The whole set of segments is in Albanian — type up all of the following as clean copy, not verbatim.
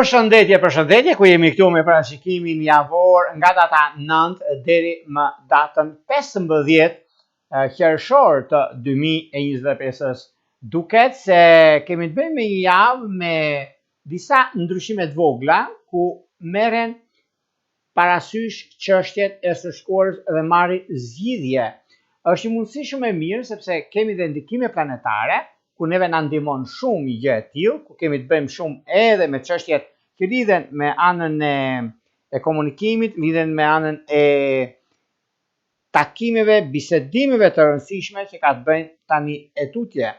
Përshëndetje, përshëndetje, ku jemi këtu me parashikimin javor nga data 9 deri më datën 15 qershor të 2025-ës. Duket se kemi të bëjmë me një javë me disa ndryshime të vogla ku merren parasysh çështjet e së shkuarës dhe marrin zgjidhje. Është një mundësi shumë e mirë sepse kemi dhe ndikime planetare, ku neve na ndihmon shumë një gjë e tillë, ku kemi të bëjmë shumë edhe me çështjet që lidhen me anën e e komunikimit, lidhen me anën e takimeve, bisedimeve të rëndësishme që ka të bëjnë tani e tutje.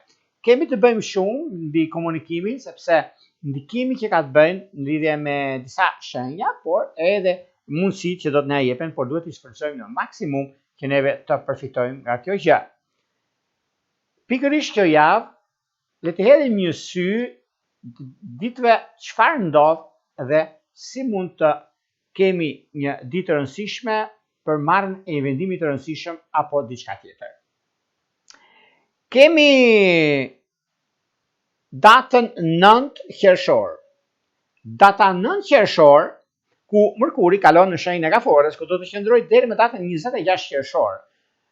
Kemi të bëjmë shumë mbi komunikimin, sepse ndikimi që ka të bëjnë në lidhje me disa shenja, por edhe mundësitë që do të na jepen, por duhet t'i shfrytëzojmë në maksimum që neve të përfitojmë nga kjo gjë. Pikërisht kjo javë, le të hedhim një sy ditëve çfarë ndodh dhe si mund të kemi një ditë të rëndësishme për marrjen e një vendimi të rëndësishëm apo diçka tjetër. Kemi datën 9 qershor. Data 9 qershor, ku Mërkuri kalon në shenjën e Gaforres, ku do të qëndrojë deri më datën 26 qershor,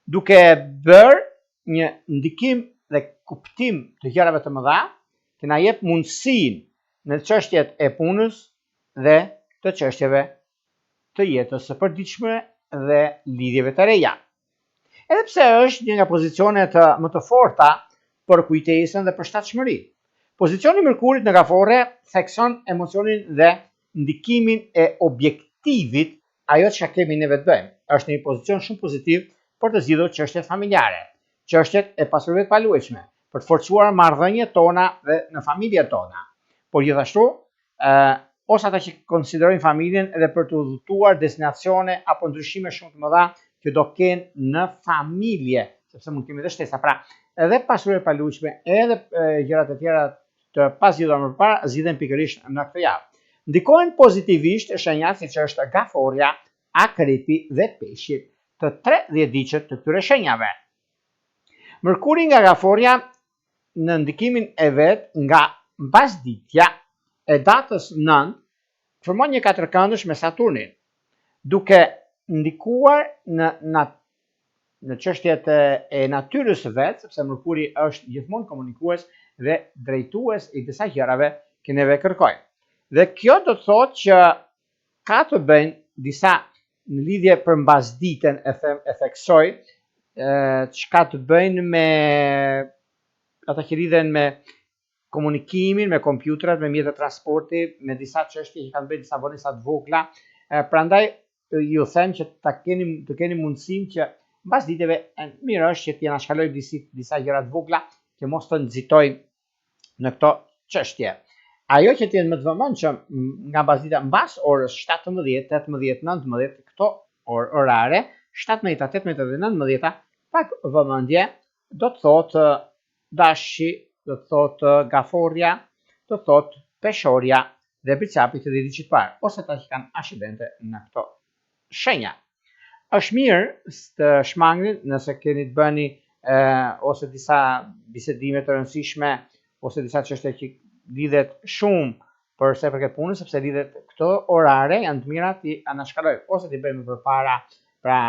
duke bërë një ndikim dhe kuptim të gjërave të mëdha, që na jep mundësinë në çështjet e punës dhe të çështjeve të jetës së përditshme dhe lidhjeve të reja. Edhe pse është një nga pozicionet më të forta për kujtesën dhe përshtatshmërinë. Pozicioni i Mërkurit në Gaforre thekson emocionin dhe ndikimin e objektivit, ajo çka kemi neve të bëjmë. Është një pozicion shumë pozitiv për të zgjidhur çështjet familjare, çështjet e pasurive të paluajtshme, për të forcuar marrëdhëniet tona dhe në familjet tona. Por gjithashtu, ë ose ata që konsiderojnë familjen edhe për të udhëtuar destinacione apo ndryshime shumë të mëdha që do kenë në familje, sepse mund të kemi edhe shtesa. Pra, edhe pasuritë e paluajtshme, edhe gjërat e tjera të pazgjidhura më parë, zgjidhen pikërisht në këtë javë. Ndikohen pozitivisht shenjat siç është gaforja, akrepi dhe peshqit, të tre dhjetëditëshet të këtyre shenjave. Mërkuri nga gaforja në ndikimin e vet nga mbasditja e datës 9 formon një katërkëndësh me Saturnin, duke ndikuar në në në çështjet e natyrës së vet, sepse Mërkuri është gjithmonë komunikues dhe drejtues i disa gjërave që neve kërkojmë. Dhe kjo do të thotë që ka të bëjnë disa në lidhje për mbasditen e them e theksoj çka të bëjnë me ata që lidhen me komunikimin, me kompjuterat, me mjetet transporti, me disa çështje që kanë të bëjnë disa vonesa të vogla. Prandaj ju them që ta keni të keni mundësinë që mbas ditëve mirë është që t'i anashkalojmë disi disa gjëra të vogla që mos të nxitojnë në këto çështje. Ajo që të jenë më të vëmendshëm nga mbasdita mbas orës 17, 18, 19, këto orë orare, 17, 18 dhe 19, pak vëmendje do të thotë dashi, do të thotë gaforja, do të thotë peshorja dhe bricjapi të dhjetëditëshit të parë, ose ata që kanë ascendente në këto shenja. Është mirë të shmangni nëse keni të bëni e, ose disa bisedime të rëndësishme ose disa çështje që lidhet shumë për sa i përket punës, sepse lidhet këto orare janë të mira t'i anashkalojmë ose t'i bëjmë përpara, pra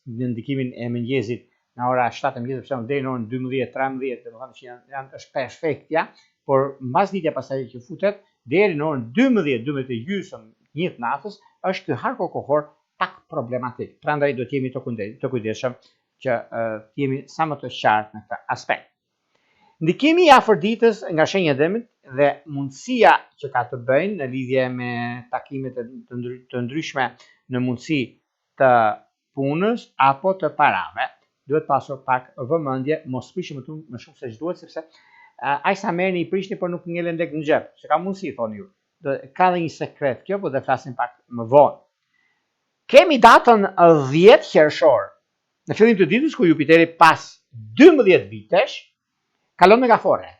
në ndikimin e mëngjesit nga ora 7 e mëngjesit për shembull deri në orën 12, 13, domethënë që janë, janë është perfektja, por mbasditja pastaj që futet deri në orën 12, 12 e gjysmë, një të natës, është ky hark kohor pak problematik. Prandaj do të jemi të të kujdesshëm që të jemi sa më të qartë në këtë aspekt. Ndikimi i Afërditës nga shenja e Demit dhe mundësia që ka të bëjnë në lidhje me takimet të ndryshme në mundësi të punës apo të parave. Duhet pasur pak vëmendje, mos prishni më, më shumë se ç'duhet sepse aq sa merrni i prishni por nuk ngelen lek në xhep. Se ka mundësi thoni ju. Do ka dhe një sekret kjo, po do flasim pak më vonë. Kemi datën 10 qershor. Në fillim të ditës ku Jupiteri pas 12 vitesh kalon në Gaforre.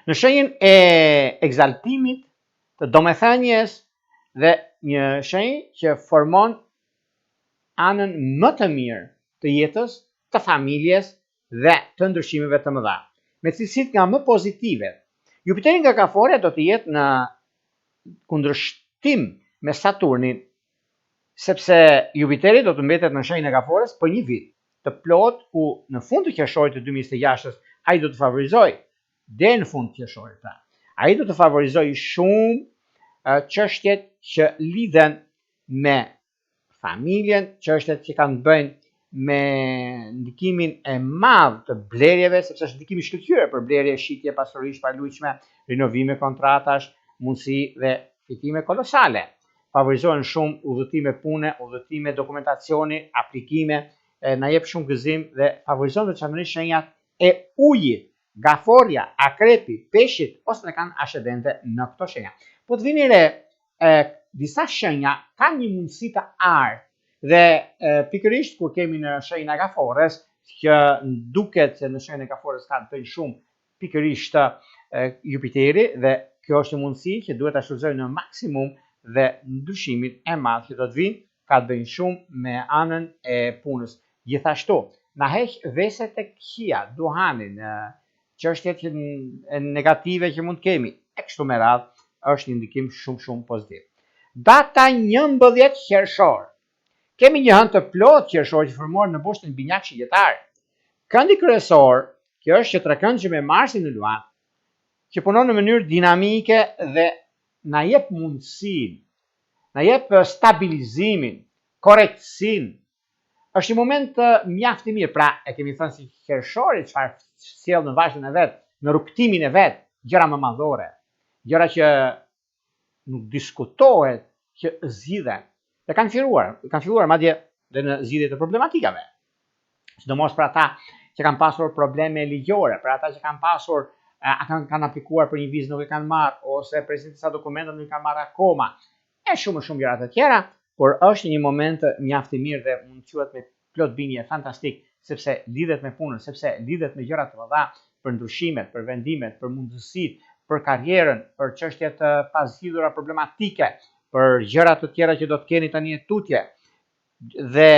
Në shenjën e ekzaltimit, të domethënies dhe një shenjë që formon anën më të mirë të jetës, të familjes dhe të ndryshimeve të mëdha. Me cilësitë nga më pozitivet. Jupiteri nga Gaforrja do të jetë në kundërshtim me Saturnin, sepse Jupiteri do të mbetet në shenjën e Gaforres për një vit të plotë ku në fund të qershorit të 2026-ës ai do të favorizojë deri në fund të qershorit pra. Ai do të favorizojë shumë çështjet që lidhen me familjen, çështjet që kanë të bëjnë me ndikimin e madh të blerjeve, sepse është ndikim i shkëlqyer për blerje, shitje, pasuri të paluajtshme, rinovime kontratash, mundësi dhe fitime kolosale. Favorizohen shumë udhëtime pune, udhëtime dokumentacioni, aplikime, e, na jep shumë gëzim dhe favorizon veçanërisht shenjat e ujit, gaforja, akrepi, peshqit ose në kanë ascendente në këto shenja. Po të vini re, e, disa shenja kanë një mundësi të artë dhe e, pikërisht kur kemi në shenjën e gaforres, që duket se në shenjën e gaforres ka të bëjnë shumë pikërisht Jupiteri dhe kjo është një mundësi që duhet ta shfrytëzojmë në maksimum dhe ndryshimin e madh që do të vijë ka të bëjnë shumë me anën e punës. Gjithashtu, na heq veset e këqija, duhanin, çështjet që negative që mund të kemi, e kështu me radhë, është një ndikim shumë shumë pozitiv. Data 11 qershor. Kemi një hënë të plotë qershor që formohet në boshtin binjak shigjetar. Këndi kryesor, që është që trekëndëshi me Marsin në Luan, që punon në mënyrë dinamike dhe na jep mundësinë, na jep stabilizimin, korrektësinë. Është një moment mjaft i mirë, pra e kemi thënë si qershori çfarë sjell në vazhdën e vet, në rrugëtimin e vet, gjëra më madhore, gjëra që nuk diskutohet që zgjidhen. Dhe kanë filluar, kanë filluar madje dhe në zgjidhje të problematikave. Sidomos për ata që kanë pasur probleme ligjore, për ata që kanë pasur a kanë kanë aplikuar për një vizë nuk e kanë marrë ose presin disa dokumenta nuk i kanë marrë akoma. E shumë e shumë gjëra të tjera, por është një moment mjaft i mirë dhe mund të quhet me plot bindje fantastik, sepse lidhet me punën, sepse lidhet me gjëra të mëdha për ndryshimet, për vendimet, për mundësitë, për karrierën, për çështje të pazgjidhura problematike, për gjëra të tjera që do të keni tani e tutje. Dhe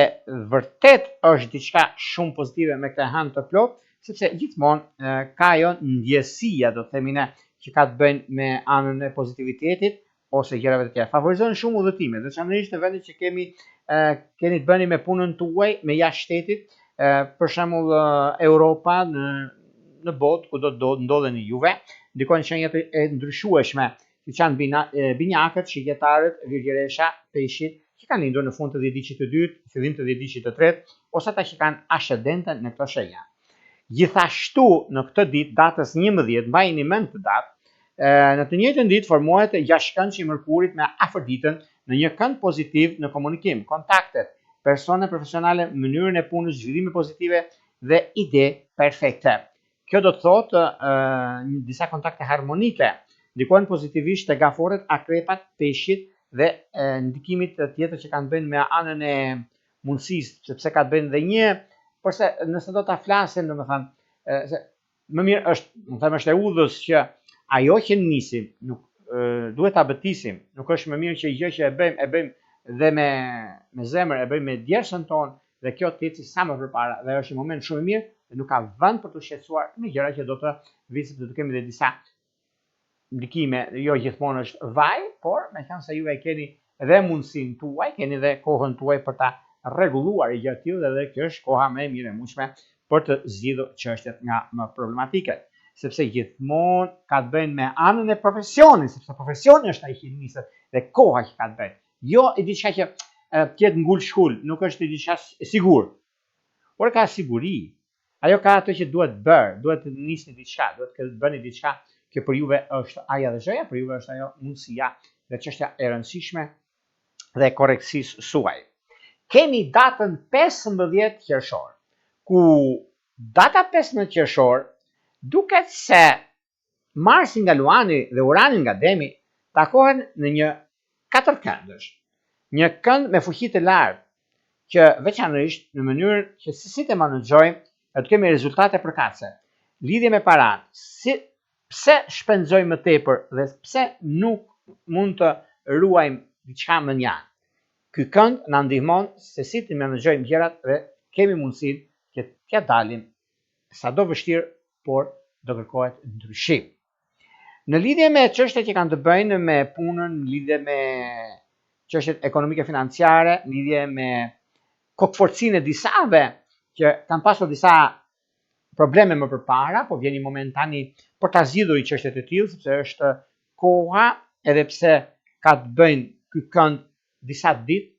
vërtet është diçka shumë pozitive me këtë hënë të plotë, sepse gjithmonë ka ajo ndjesia, do të themi ne, që ka të bëjnë me anën e pozitivitetit, ose gjërave të tjera. Favorizon shumë udhëtimet, veçanërisht në vendet që kemi e, keni të bëni me punën tuaj, me jashtë shtetit, e, për shembull Europa në në botë ku do të ndodheni juve, ndikojnë shenjat e ndryshueshme, siç janë bina, binjakët, shigjetarët, virgjëresha, peshqit, që kanë lindur në fund të dhjetëditëshit të dytë, fillim të dhjetëditëshit të tretë, ose ata që kanë ascendenten në këto shenja. Gjithashtu në këtë ditë, datës 11, mbajeni mend këtë datë, në të njëjtën ditë formohet gjashtëkëndëshi i Mërkurit me Afërditën në një kënd pozitiv në komunikim, kontaktet, persone profesionale, mënyrën e punës, zhvillime pozitive dhe ide perfekte. Kjo do të thotë një disa kontakte harmonike, ndikojnë pozitivisht te gaforret, akrepat, peshqit dhe ndikimit tjetër që kanë të bëjnë me anën e mundësisë, sepse ka të bëjnë dhe një, porse nëse do ta flasim, domethënë, se më mirë është, më them është e udhës që ajo që nisim, nuk duhet ta bëtisim, nuk është më mirë që gjë që e bëjmë, e bëjmë dhe me me zemër, e bëjmë me djersën tonë dhe kjo të ecë sa më përpara dhe është një moment shumë i mirë dhe nuk ka vend për t'u shqetësuar në gjëra që do të vijnë sepse do të kemi dhe disa ndikime, jo gjithmonë është vaj, por meqenëse ju e keni dhe mundësinë tuaj, keni dhe kohën tuaj për ta rregulluar një gjë të tillë dhe kjo është koha më e mirë e mundshme për të zgjidhur çështjet nga më problematiket, sepse gjithmonë ka të bëjnë me anën e profesionit, sepse profesioni është ai që niset dhe koha që ka të bëjë. Jo e diçka që të jetë ngul shkul, nuk është diçka e sigurt. Por ka siguri, Ajo ka atë që duhet bërë, duhet të nisni diçka, duhet të bëni diçka që për juve është aja dhe zheja, për juve është ajo mundësia dhe çështja e rëndësishme dhe korrektësisë suaj. Kemi datën 15 qershor, ku data 15 qershor duket se Marsi nga Luani dhe Urani nga Demi takohen në një katërkëndësh, një kënd me fuqi të lartë, që veçanërisht në mënyrën që si si të menaxhojmë do të kemi rezultate përkatëse. Lidhje me paratë, si pse shpenzojmë më tepër dhe pse nuk mund të ruajmë diçka mënjanë. Ky kënd na ndihmon se si të menaxhojmë gjërat dhe kemi mundësinë që t'ia dalim sado vështirë, por do kërkohet ndryshim. Në lidhje me çështjet që kanë të bëjnë me punën, në lidhje me çështjet ekonomike financiare, në lidhje me kokëfortësinë e disave që kanë pasur disa probleme më përpara, po vjen një moment tani për ta zgjidhur një çështje të tillë, sepse është koha, edhe pse ka të bëjnë ky kënd disa ditë,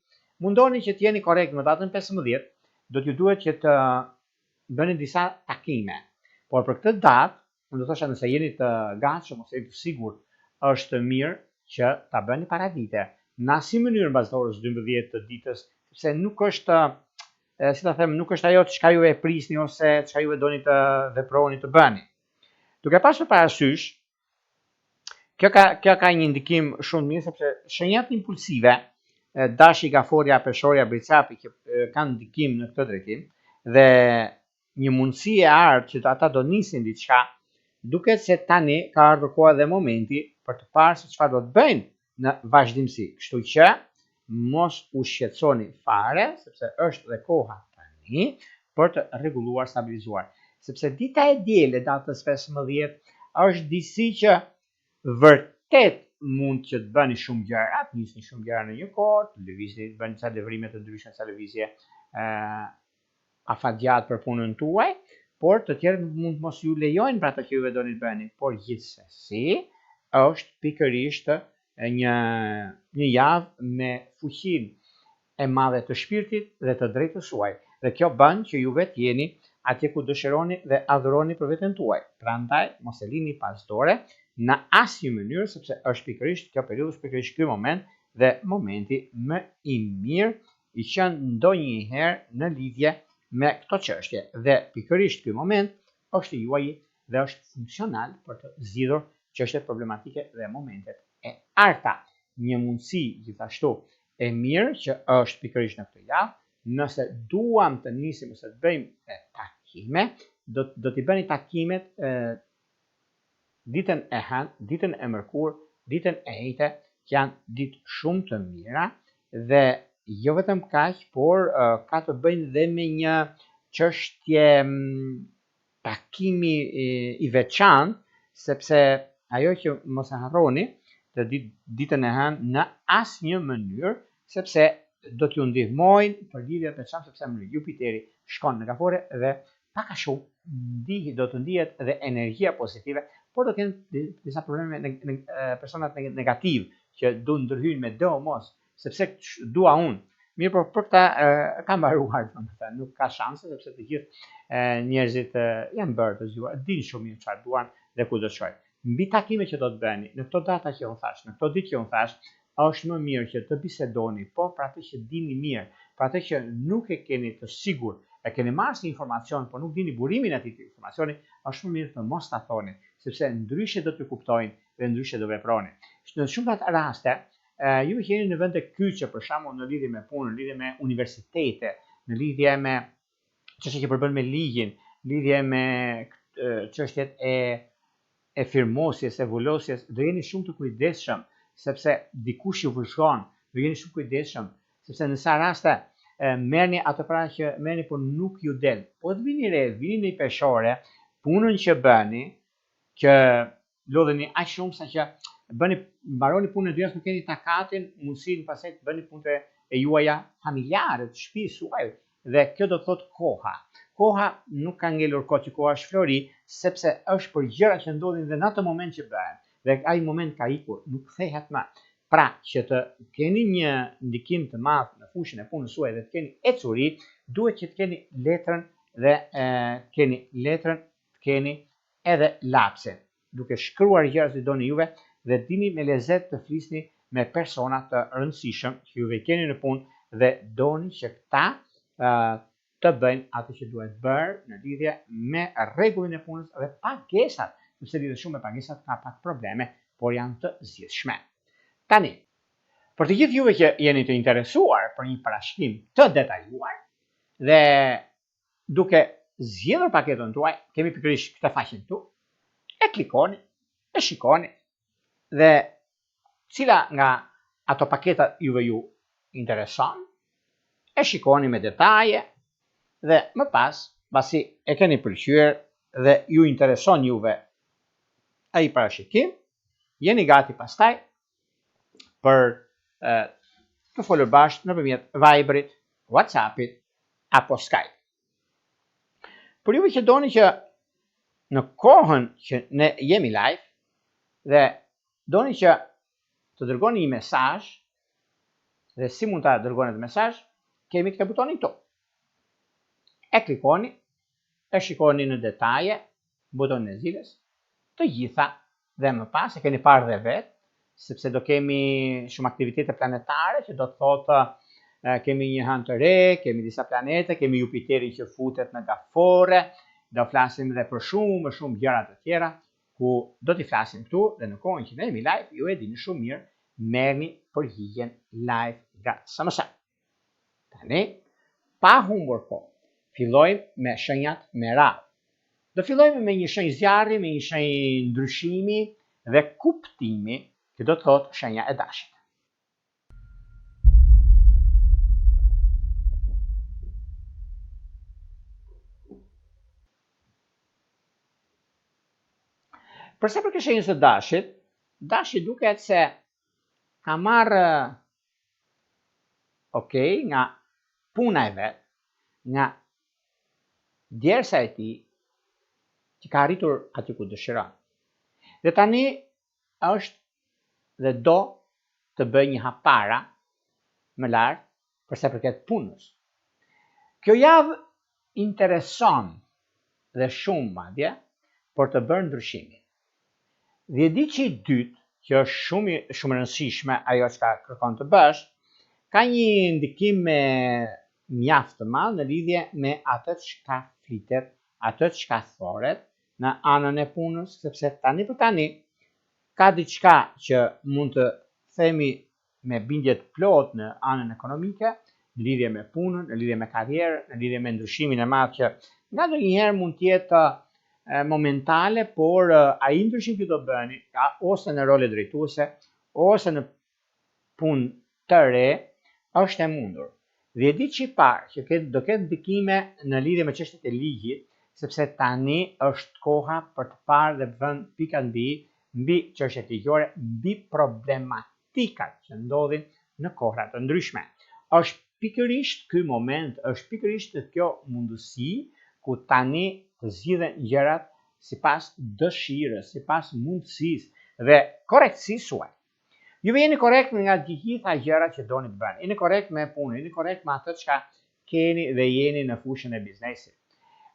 mundoni që të jeni korrekt më datën 15, do t'ju duhet që të bëni disa takime. Por për këtë datë, unë do thosha nëse jeni të gatshëm ose jeni të sigurt, është mirë që ta bëni para dite. Në asnjë mënyrë mbas orës 12 të ditës, sepse nuk është si ta them, nuk është ajo çka ju e prisni ose çka ju e doni të veproni të bëni. Duke pasur parasysh, kjo ka kjo ka një ndikim shumë të mirë sepse shenjat impulsive, dashi, gaforja, peshorja, bricjapi që kanë ndikim në këtë drejtim dhe një mundësi e artë që ata do nisin diçka, duket se tani ka ardhur koha dhe momenti për të parë se çfarë do të bëjnë në vazhdimësi. Kështu që mos u shqetësoni fare, sepse është dhe koha tani për të rregulluar, stabilizuar. Sepse dita e diel e datës 15 është disi që vërtet mund që të bëni shumë gjëra, të nisni shumë gjëra në një kohë, të lëvizni, të bëni ca lëvrime të ndryshme, ca lëvizje ë afatgjatë për punën tuaj, por të tjerët mund të mos ju lejojnë për ato që juve doni të bëni, por gjithsesi është pikërisht një një javë me fuqinë e madhe të shpirtit dhe të drejtës suaj dhe kjo bën që juve të jeni atje ku dëshironi dhe adhuroni për veten tuaj. Prandaj mos e lini pas dore në asnjë mënyrë sepse është pikërisht kjo periudhë, është pikërisht ky moment dhe momenti më i mirë i qenë ndonjëherë në lidhje me këto çështje dhe pikërisht ky moment është i juaji dhe është funksional për të zgjidhur çështjet problematike dhe momentet e arta. Një mundësi gjithashtu e mirë që është pikërisht në këtë javë, nëse duam të nisim ose të bëjmë takime, do do t'i bëni takimet e, ditën e hënë, ditën e mërkurë, ditën e enjte, që janë ditë shumë të mira dhe jo vetëm kaq, por uh, ka të bëjnë dhe me një çështje takimi i, i veçantë, sepse ajo që mos e harroni, të dit, ditën e hënë në asnjë mënyrë, sepse do t'ju ndihmojnë për lidhje të veçantë sepse më Jupiteri shkon në Gaforre dhe pak a shumë ndihi do të ndihet edhe energjia pozitive, por do kenë disa probleme në, në, personat negativë që do ndërhyjnë me domos, sepse dua unë. Mirë, por për këta e, ka mbaruar, domethënë, nuk ka shanse sepse të gjithë e, njerëzit e, janë bërë të zgjuar, dinë shumë mirë çfarë duan dhe ku do të shkojnë. Mbi takime që do të bëni, në këto data që unë thash, në këto ditë që unë thash, është më mirë që të bisedoni, po për atë që dini mirë, për atë që nuk e keni të sigurt, e keni marrë si informacion, por nuk dini burimin e atij informacioni, është më mirë të mos ta thoni, sepse ndryshe do t'ju kuptojnë dhe ndryshe do veproni. Në shumë raste, ju që jeni në vende kyçe, për shembull në lidhje me punën, në lidhje me universitete, në lidhje me çështje që përbën me ligjin, lidhje me çështjet e e firmosjes, e vulosjes, do jeni shumë të kujdesshëm, sepse dikush ju vëzhgon, do jeni shumë kujdesshëm, sepse në disa raste e, merrni ato para që merrni por nuk ju del. Po të vini re, vini në peshore, punën që bëni, që lodheni aq shumë sa që bëni mbaroni punën e dyjas nuk keni takatin, mundësinë pastaj të bëni punët e juaja familjare, të shtëpisë suaj dhe kjo do të thotë koha. Koha nuk ka ngelur kohë që koha është flori, sepse është për gjëra që ndodhin dhe në atë moment që bëhen. Dhe ai moment ka ikur, nuk kthehet më. Pra, që të keni një ndikim të madh në fushën e punës suaj dhe të keni ecuri, duhet që të keni letrën dhe e, keni letrën, të keni edhe lapsin, duke shkruar gjërat që doni juve dhe dini me lezet të flisni me persona të rëndësishëm që juve i keni në punë dhe doni që këta të bëjnë atë që duhet bërë në lidhje me rregullin e punës dhe pagesat, sepse lidhet shumë me pagesat ka pak probleme, por janë të zgjidhshme. Tani, për të gjithë juve që jeni të interesuar për një parashikim të detajuar dhe duke zgjedhur paketën tuaj, kemi pikërisht këtë faqen këtu, e klikoni, e shikoni dhe cila nga ato paketa juve ju intereson, e shikoni me detaje dhe më pas, pasi e keni pëlqyer dhe ju intereson juve ai parashikim, Jeni gati pastaj për e, të folur bashkë nëpërmjet Viberit, WhatsAppit apo Skype. Për juve që doni që në kohën që ne jemi live dhe doni që të dërgoni një mesazh dhe si mund ta dërgoni atë mesazh, kemi këtë butonin këtu. E klikoni, e shikoni në detaje butonin e ziles, të gjitha dhe më pas e keni parë dhe vetë, sepse do kemi shumë aktivitete planetare që do të thotë kemi një hënë të re, kemi disa planete, kemi Jupiterin që futet në gaforre, do flasim dhe për shumë shumë gjëra të tjera, ku do t'i flasim këtu dhe në kohën që ne jemi live, ju e dini shumë mirë, merrni përgjigjen live nga SMS. Tani, pa humbur kohë, fillojmë me shenjat me radhë. Do fillojmë me një shenjë zjarri, me një shenjë ndryshimi dhe kuptimi, që do të thotë shenja e dashit. Për sa i përket shenjës së dashit, dashi duket se ka marrë ok nga puna e vet, nga djersa e tij që ka arritur aty ku dëshiron. Dhe tani është dhe do të bëjë një hap para më lart për sa i përket punës. Kjo javë intereson dhe shumë madje për të bërë ndryshimin. Dhjetëditëshi i dytë, që është shumë shumë e rëndësishme ajo çka kërkon të bësh, ka një ndikim me mjaft të madh në lidhje me atë çka flitet, atë çka thoret në anën e punës, sepse tani për tani ka diçka që mund të themi me bindje të plotë në anën ekonomike, në lidhje me punën, në lidhje me karrierën, në lidhje me ndryshimin e madh që nganjëherë mund të jetë momentale, por ai ndryshim që do bëni, ose në role drejtuese, ose në punë të re, është e mundur. Dhjetëditëshi i parë që ke, do ketë ndikime në lidhje me çështjet e ligjit, sepse tani është koha për të parë dhe vënë pikat mbi mbi çështjet ligjore, mbi problematikat që ndodhin në kohra të ndryshme. Është pikërisht ky moment, është pikërisht kjo mundësi ku tani të zgjidhen gjërat sipas dëshirës, sipas mundësisë dhe korrektësisë suaj. Juve jeni korrekt nga të gjitha gjërat që doni të bëni. Jeni korrekt me punën, jeni korrekt me atë çka keni dhe jeni në fushën e biznesit.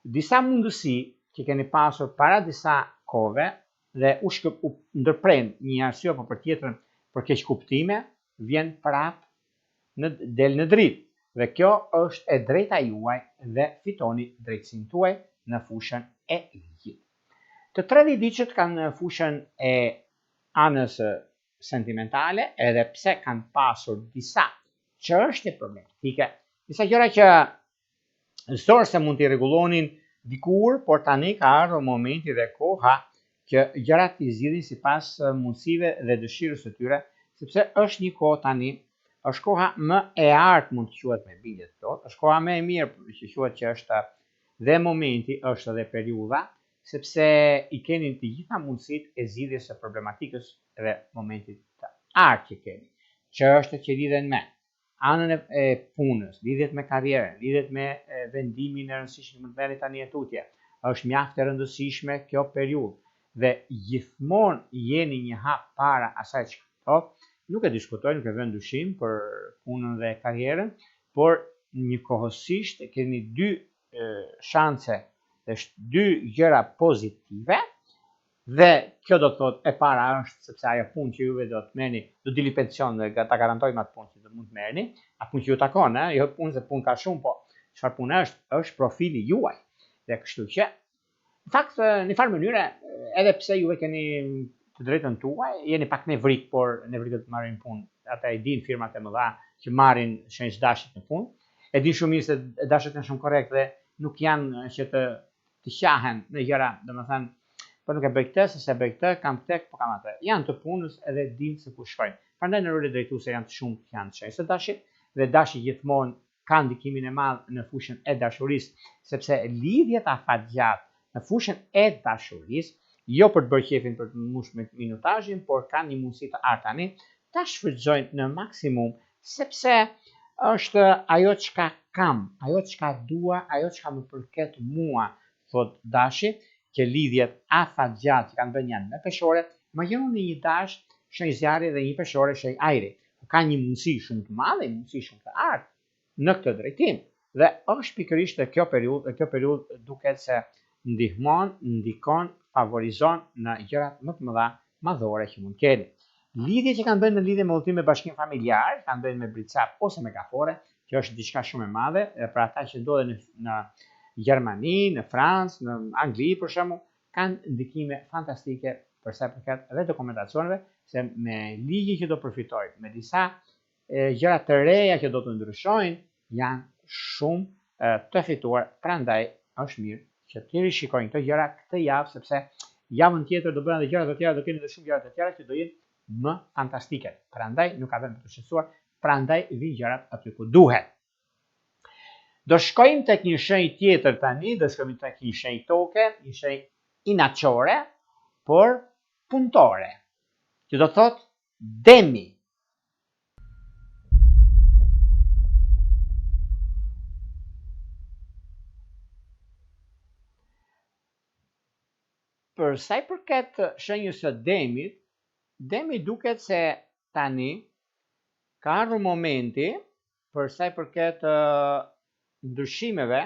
Disa mundësi që keni pasur para disa kohëve dhe u shkëp u ndërprenë një arsye apo për tjetrën për keqkuptime, vjen prapë në del në dritë. Dhe kjo është e drejta juaj dhe fitoni drejtësinë tuaj në fushën e ligjit. Të tre dhjetëditëshët kanë fushën e anës sentimentale, edhe pse kanë pasur disa çështje problematike, disa gjëra që zor se mund t'i rregullonin dikur, por tani ka ardhur momenti dhe koha që gjërat t'i zgjidhin sipas mundësive dhe dëshirës së tyre, sepse është një kohë tani, është koha më e artë mund të quhet me bindje të plotë, është koha më e mirë që quhet që është dhe momenti, është edhe periudha, sepse i keni të gjitha mundësitë e zgjidhjes së problematikës dhe momentit të artë që keni. Çështjet që lidhen me anën e punës, lidhjet me karrierën, lidhjet me vendimin e rëndësishëm që mund të merrni tani e tutje. Është mjaft e rëndësishme kjo periudhë dhe gjithmonë jeni një hap para asaj që ndodh. Nuk e diskutoj, nuk e vë në dyshim për punën dhe karrierën, por njëkohësisht keni dy shanse dhe dy gjëra pozitive dhe kjo do të thotë e para është sepse ajo punë që juve do të merrni, do dilni pension dhe ta garantoj me atë punë që do mund të merrni, atë punë që ju takon, ë, jo punë se punë ka shumë, po çfarë pune është, është profili juaj. Dhe kështu që në fakt në një farë mënyre, edhe pse juve keni të drejtën tuaj, jeni pak nevrik, por nevrikët marrin punë, ata e dinë firmat e mëdha që marrin shenjë dashit në punë, E di shumë mirë se dashët janë shumë korrekt dhe nuk janë që të të qahen në gjëra, domethënë, po nuk e bëj këtë, se s'e bëj këtë, kam këtë, po kam atë. Janë të punës edhe dinë se ku shkojnë. Prandaj në role drejtuese janë të shumtë që janë të shenjës së dashit dhe dashi gjithmonë ka ndikimin e madh në fushën e dashurisë, sepse lidhjet afatgjatë në fushën e dashurisë Jo për të bërë qefin për të mbushur me minutazhin, por kanë një mundësi të artë tani ta shfrytëzojnë në maksimum, sepse është ajo çka kam, ajo çka dua, ajo çka më përket mua, thotë Dashi, që lidhjet afatgjatë që kanë të bëjnë janë me peshore, imagjinoni një dash shenjë zjarri dhe një peshore shenjë ajri, ku ka një mundësi shumë të madhe, një mundësi shumë të artë në këtë drejtim. Dhe është pikërisht dhe kjo periudhë, dhe kjo periudhë duket se ndihmon, ndikon, favorizon në gjërat më të mëdha madhore që mund të keni. Lidhje që kanë të bëjnë në lidhje me udhëtim me bashkim familjar, kanë të bëjnë me bricjap ose me gaforre, që është diçka shumë e madhe, edhe për ata që ndodhen në, në Gjermani, në Francë, në Angli për shembull, kanë ndikime fantastike për sa i përket edhe dokumentacioneve, se me ligjin që do përfitojnë, me disa e, gjëra të reja që do të ndryshojnë, janë shumë të fituar, prandaj është mirë që t'i rishikojnë këto gjëra këtë javë sepse javën tjetër do bëhen edhe gjëra të tjera, do keni edhe shumë gjëra të tjera që do jenë më fantastike. Prandaj nuk ka vend për të shqetësuar, prandaj vijnë gjërat aty ku duhet. Do shkojmë tek një shenjë tjetër tani, do shkojmë tek një shenjë toke, një shenjë inatçore, por punëtore. Që do të thotë demi. Për sa i përket shenjës së demit, demi duket se tani ka ardhur momenti për sa i përket ndryshimeve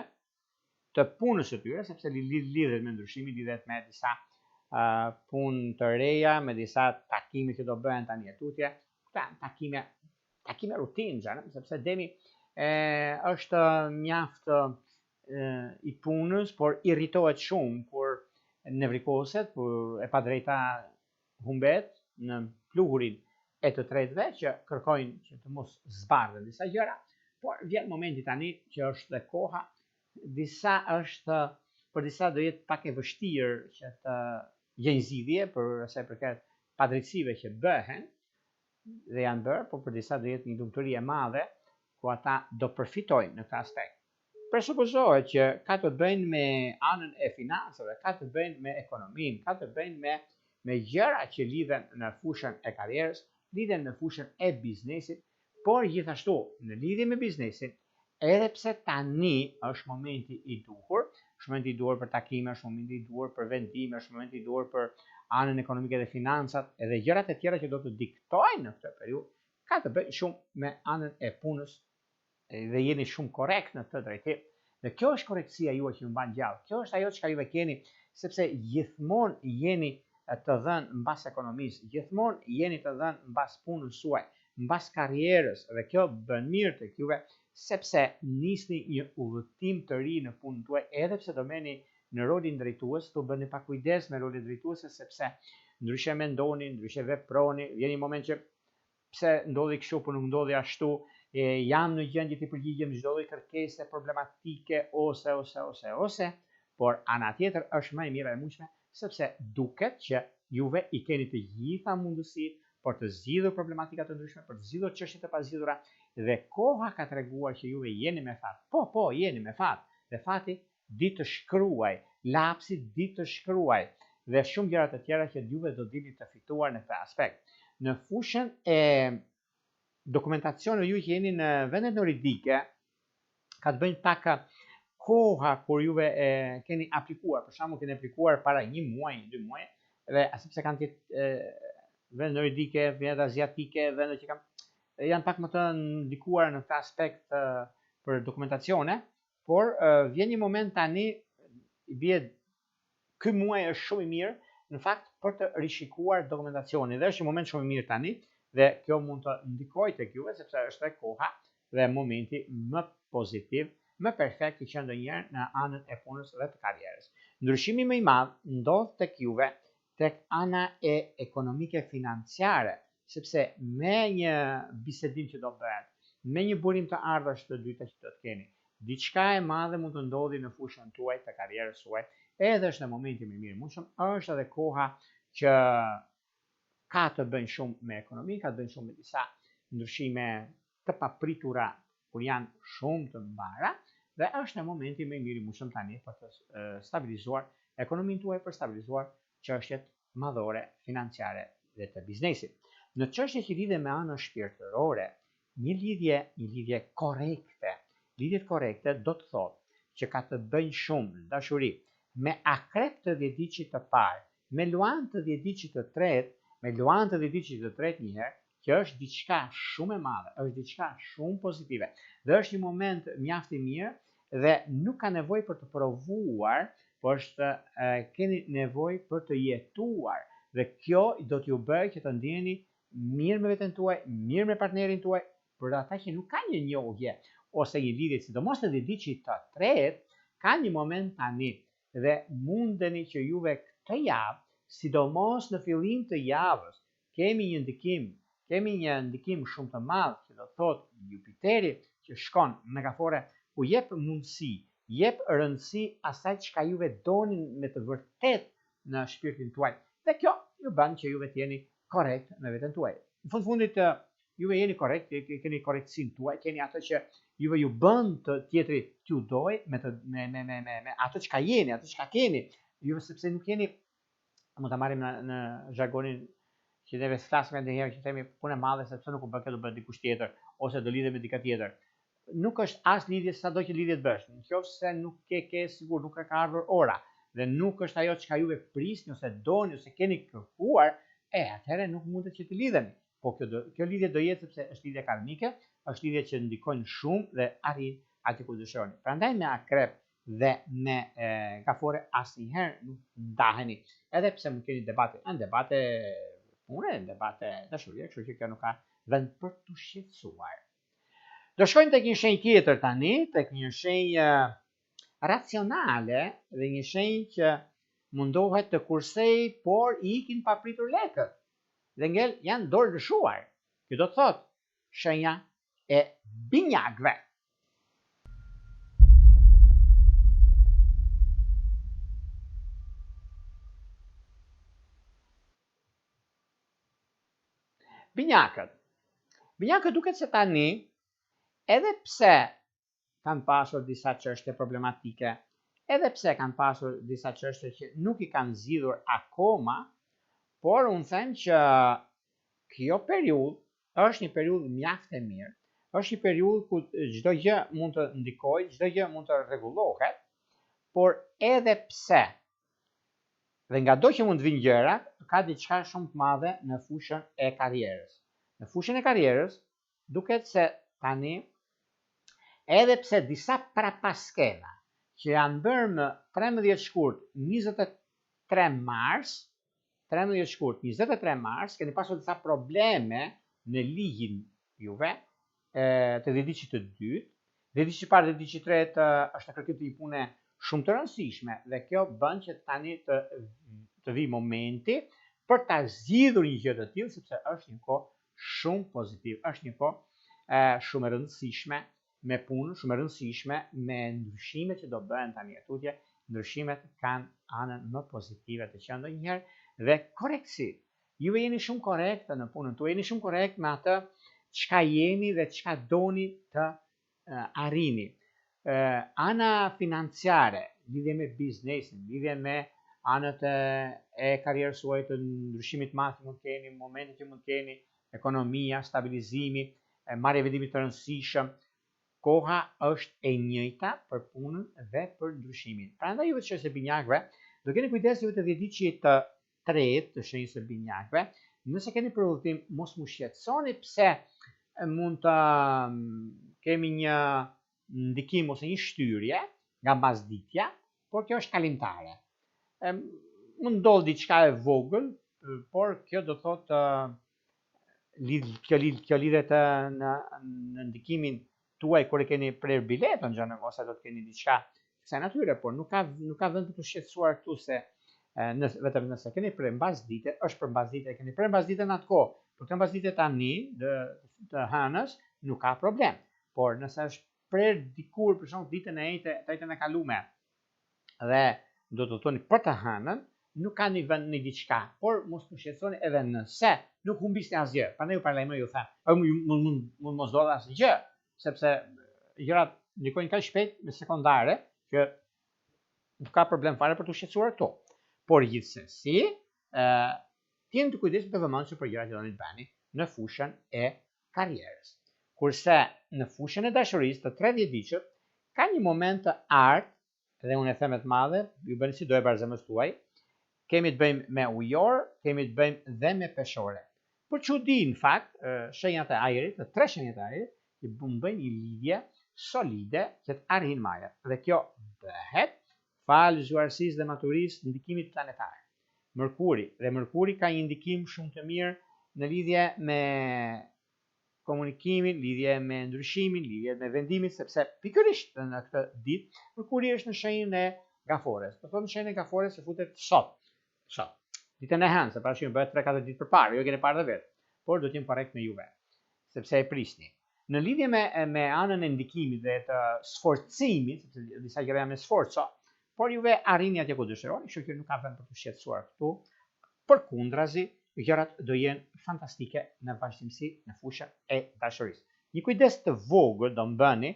të punës së tyre, sepse lidhet me ndryshimin, lidhet me disa uh, punë të reja, me disa takime që do bëhen tani e tutje. Këta janë takime, takime rutinë, xhanëm, sepse demi e, është mjaft e, i punës, por irritohet shumë kur nevrikoset, kur e padrejta humbet në pluhurin e të tretëve që kërkojnë që të mos zbardhen disa gjëra, por vjen momenti tani që është dhe koha, disa është për disa do jetë pak e vështirë që të gjejnë zgjidhje për sa i përket padrejtësive që bëhen dhe janë bërë, por për disa do jetë një lumturi e madhe ku ata do përfitojnë në këtë aspekt. Presupozohet që ka të bëjnë me anën e financave, ka të bëjnë me ekonominë, ka të bëjnë me me gjëra që lidhen në fushën e karrierës, lidhen në fushën e biznesit, por gjithashtu në lidhje me biznesin, edhe pse tani është momenti i duhur, është momenti i duhur për takime, është momenti i duhur për vendime, është momenti i duhur për anën ekonomike dhe financat, edhe gjërat e tjera që do të diktojnë në këtë periudhë, ka të bëjnë shumë me anën e punës dhe jeni shumë korrekt në këtë drejtim. Dhe kjo është korrektësia juaj që ju mban gjallë. Kjo është ajo çka juve keni, sepse gjithmonë jeni të dhënë mbas ekonomisë, gjithmonë jeni të dhënë mbas punës suaj, mbas karrierës dhe kjo bën mirë tek juve, sepse nisni një udhëtim të ri në punën tuaj, edhe pse do merrni në rolin drejtues, të bëni pak kujdes me rolin drejtuese sepse ndryshe mendoni, ndryshe veproni, vjen një moment që pse ndodhi kështu po nuk ndodhi ashtu, e, jam në gjendje t'i përgjigjem çdo lloj kërkese problematike ose ose ose ose, por ana tjetër është më e mira e mundshme sepse duket që juve i keni të gjitha mundësitë për të zgjidhur problematika të ndryshme, për të zgjidhur çështje të pazgjidhura dhe koha ka treguar që juve jeni me fat. Po, po, jeni me fat. Dhe fati di të shkruaj, lapsi di të shkruaj dhe shumë gjëra të tjera që juve do dilni të fituar në këtë aspekt. Në fushën e dokumentacioneve ju që jeni në vendet nordike, ka të bëjnë pak koha kur juve e keni aplikuar, për shembull keni aplikuar para një muaji, dy muaj, dhe sepse kanë të vendet nordike, vendet aziatike, vendet që kanë janë pak më të ndikuara në këtë aspekt për dokumentacione, Por vjen një moment tani i bie ky muaj është shumë i mirë në fakt për të rishikuar dokumentacionin dhe është një moment shumë i mirë tani dhe kjo mund të ndikojë tek juve sepse është dhe koha dhe momenti më pozitiv, më perfekt që qenë ndonjëherë në anën e punës dhe të karrierës. Ndryshimi më i madh ndodh tek juve tek ana e ekonomike financiare, sepse me një bisedim që do bëhet, me një burim të ardhurash të dyta që do të keni, diçka e madhe mund të ndodhi në fushën tuaj të karrierës suaj, edhe është në momenti më i mirë i mundshëm, është edhe koha që ka të bëjnë shumë me ekonominë, ka të bëjnë shumë me disa ndryshime të papritura kur janë shumë të mbara dhe është në momenti më i mirë i mundshëm tani për të stabilizuar ekonominë tuaj, për stabilizuar çështjet madhore financiare dhe të biznesit. Në çështje që lidhen me anën shpirtërore, një lidhje, një lidhje korrekte, lidhjet korrekte do të thotë që ka të bëjnë shumë në dashuri me akrep të dhjetëditëshit të parë, me luan të dhjetëditëshit të tretë, me luan të dhjetëditëshit të tretë një herë, që është diçka shumë e madhe, është diçka shumë pozitive dhe është një moment mjaft i mirë dhe nuk ka nevojë për të provuar, po është e, keni nevojë për të jetuar dhe kjo do t'ju bëjë që të ndiheni mirë me veten tuaj, mirë me partnerin tuaj, për ata që nuk kanë një njohje ose një lidhje, sidomos të dhjetëditëshit të tretë, ka një moment tani dhe mundeni që juve këtë javë, sidomos në fillim të javës, kemi një ndikim, kemi një ndikim shumë të madh që do të thotë Jupiteri që shkon në gaforre ku jep mundësi, jep rëndësi asaj çka juve doni me të vërtetë në shpirtin tuaj. Dhe kjo ju bën që juve të jeni korrekt me veten tuaj. Në fund fundit juve jeni korrekt, keni korrektësinë tuaj, keni atë që juve ju bën të tjetri t'ju dojë me të me me me me, me atë çka jeni, atë çka keni, juve sepse nuk jeni mund ta marrim në në zhargonin që neve flasim ndonjëherë që themi punë e madhe sepse nuk u bë kjo do bëhet dikush tjetër ose do lidhet me dikë tjetër. Nuk është as lidhje sado që lidhje të bësh. Në qoftë se nuk ke ke sigur nuk ka ardhur ora dhe nuk është ajo çka juve prisni ose doni ose keni kërkuar, e atëherë nuk mundet që të lidheni. Po kjo do, kjo lidhje do jetë sepse është lidhje karmike, është lidhje që ndikojnë shumë dhe arrin aty ku dëshironi. Prandaj me akrep dhe me e, gafore asnjëherë nuk ndaheni, edhe pse mund keni debate, janë debate pune, debate dashurie, kështu që kjo nuk ka vend për t'u shqetësuar. Do shkojmë tek një shenjë tjetër tani, tek një shenjë racionale dhe një shenjë që mundohet të kursej, por i ikin papritur lekët. Dhe ngel janë dorëlëshuar. Kjo do të thotë shenja e binjakëve. Binjakët. Binjakët duket se tani, edhe pse kanë pasur disa çështje problematike, edhe pse kanë pasur disa çështje që nuk i kanë zgjidhur akoma, por unë them që kjo periudhë është një periudhë mjaft e mirë. Është një periudhë ku çdo gjë mund të ndikojë, çdo gjë mund të rregullohet, por edhe pse dhe ngado që mund të vinë gjërat, ka diçka shumë të madhe në fushën e karrierës. Në fushën e karrierës duket se tani edhe pse disa prapaskena që janë bërë më 13 shkurt 23 mars, 13 shkurt 23 mars, keni pasur disa probleme në ligjin juve, e, të dhjetëditëshit të dytë, dhjetëditëshi i parë dhe dhjetëditëshi i tretë është në kërkim të një pune shumë të rëndësishme dhe kjo bën që tani të të vijë momenti për ta zgjidhur një gjë të tillë sepse është një kohë shumë pozitiv, është një kohë e, shumë e rëndësishme me punë, shumë e rëndësishme me ndryshimet që do bëhen tani e tutje, ndryshimet kanë anën më pozitive të qenë ndonjëherë dhe korrektësi. Juve jeni shumë korrekt në punën tuaj, jeni shumë korrekt me atë çka jeni dhe çka doni të arrini. Ana financiare, lidhje me biznesin, lidhje me anët e, e karrierës suaj të ndryshimit të madh që mund të keni, momentet që mund të keni, ekonomia, stabilizimi, marrja e vendimit të rëndësishëm, koha është e njëjta për punën dhe për ndryshimin. Prandaj juve të shenjës së binjakëve, do keni kujdes juve të dhjetëditëshit të tretë të shenjës së binjakëve, nëse keni për udhëtim, mos u shqetësoni pse mund të mm, kemi një ndikim ose një shtyrje nga mbasditja, por kjo është kalimtare. E, mund ndodh diçka e vogël, por kjo do thotë lidh, kjo lidh, kjo lidhet në në ndikimin tuaj kur e keni prerë biletën gjënë ose do të keni diçka kësaj natyre, por nuk ka nuk ka vend për të shqetësuar këtu se në, vetëm nëse keni prerë mbas dite, është për mbas dite, keni prerë mbas dite në atë kohë, por këtë mbas dite tani të, të hënës nuk ka problem. Por nëse është prerë dikur për shembull ditën e enjte, të enjten e kalume, dhe do të thoni për të hënën, nuk ka një vend në diçka, por mos u shqetësoni edhe nëse nuk humbisni asgjë. Prandaj ju paralajmëroj ju them, mund mund mund mos ndodhë asgjë, sepse gjërat ndikojnë kaq shpejt me sekondare që nuk ka problem fare për t'u shqetësuar këtu. Por gjithsesi, ë të jeni të kujdesshëm të vëmendshëm për gjërat që doni të bëni në fushën e karrierës. Kurse në fushën e dashurisë të 30 ditëshit ka një moment të artë dhe unë e them me të madhe, ju bëni si do e barë zemrës tuaj, kemi të bëjmë me ujor, kemi të bëjmë dhe me peshore. Për çudi në fakt, shenjat e ajrit, të tre shenjat e ajrit, që mund bëjnë një lidhje solide që të arrijnë majat. Dhe kjo bëhet falë zgjuarsisë dhe maturisë ndikimit planetar. Mërkuri, dhe Mërkuri ka një ndikim shumë të mirë në lidhje me komunikimin, lidhje me ndryshimin, lidhje me vendimin, sepse pikërisht në këtë ditë Mërkuri është në shenjën e Gafores. Do thotë në shenjën e Gafores se futet sot. Sot. Ditën e hënë, se pra që bëhet 3-4 ditë përpara, ju e keni parë dhe vetë, por do të jem korrekt me juve, sepse e prisni. Në lidhje me me anën e ndikimit dhe të sforcimit, sepse disa gjëra janë me sforco, por juve arrini atje ku dëshironi, kështu që nuk ka vend për të shqetësuar këtu. Përkundrazi, gjërat do jenë fantastike në vazhdimësi në fushën e dashurisë. Një kujdes të vogël do më bëni,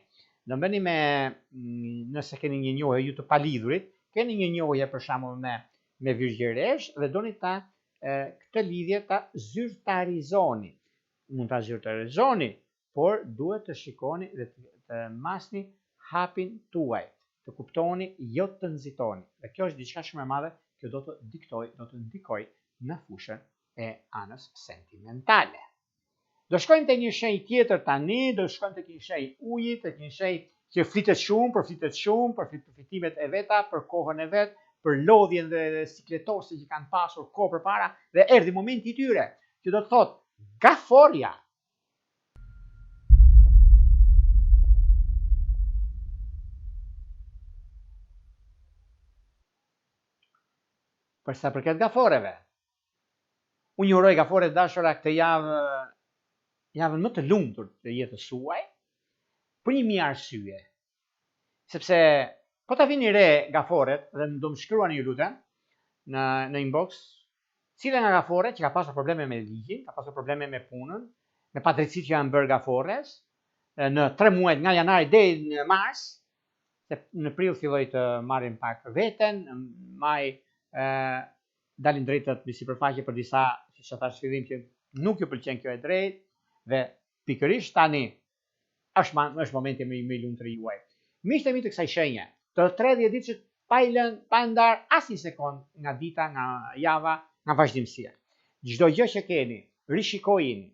do më bëni me mm, nëse keni një njohje ju të palidhurit, keni një njohje për shembull me me virgjëresh dhe doni ta e, këtë lidhje ta zyrtarizoni. Mund ta zyrtarizoni, por duhet të shikoni dhe të, të masni hapin tuaj, të kuptoni, jo të nxitoni. Dhe kjo është diçka shumë e madhe që do të diktoj, do të ndikoj në fushën e anës sentimentale. Do shkojmë te një shenjë tjetër tani, do shkojmë tek një shenjë uji, tek një shenjë që flitet shumë, përflitet shumë, për përfitimet e veta, për kohën e vet, për lodhjen dhe, dhe sikletosjen që kanë pasur kohë përpara dhe erdhi momenti i tyre, që do të thotë gaforja. Për sa përket gaforeve, Unë ju uroj gafore të dashura këtë javë javën më të lumtur të jetës suaj për një mijë arsye. Sepse po ta vini re gaforet dhe do më shkruani ju lutem në në inbox cila nga gaforet që ka pasur probleme me ligjin, ka pasur probleme me punën, me padrejtësitë që janë bërë gafores në tre muajt nga janari deri në mars, se në prill filloi të marrin pak veten, në maj ë dalin drejtat mbi sipërfaqe për disa, siç e thashë fillim që nuk ju pëlqen kjo e drejtë dhe pikërisht tani është ma, është momenti më më i lumtur i juaj. Miqtë e mi të kësaj shenje, të 30 ditëshit pa i lënë, pa e ndarë asnjë sekond nga dita, nga java, nga vazhdimësia. Çdo gjë që keni, rishikojini,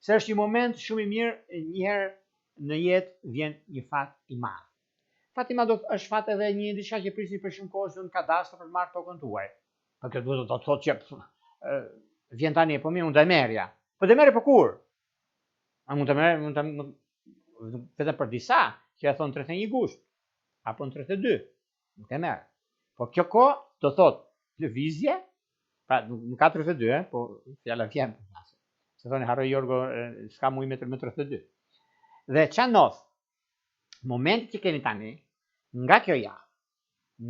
se është një moment shumë i mirë, një herë në jetë vjen një fat i madh. Fati i madh është fat edhe një diçka që prisni për shumë kohë në kadastër për të marrë tokën tuaj. Po kjo duhet të thotë që vjen tani, po mirë, unë do e merrja. Po do e merrja po kur? A mund të merr, mund të vetëm për disa që e thonë 31 gusht apo në 32. Nuk e merr. Po kjo kohë do thotë lëvizje, pra nuk, nuk ka 32, eh, po fjala vjen. Se thoni harroi Jorgo, s'ka muaj me 32. Dhe ça ndodh? Momenti që keni tani, nga kjo javë,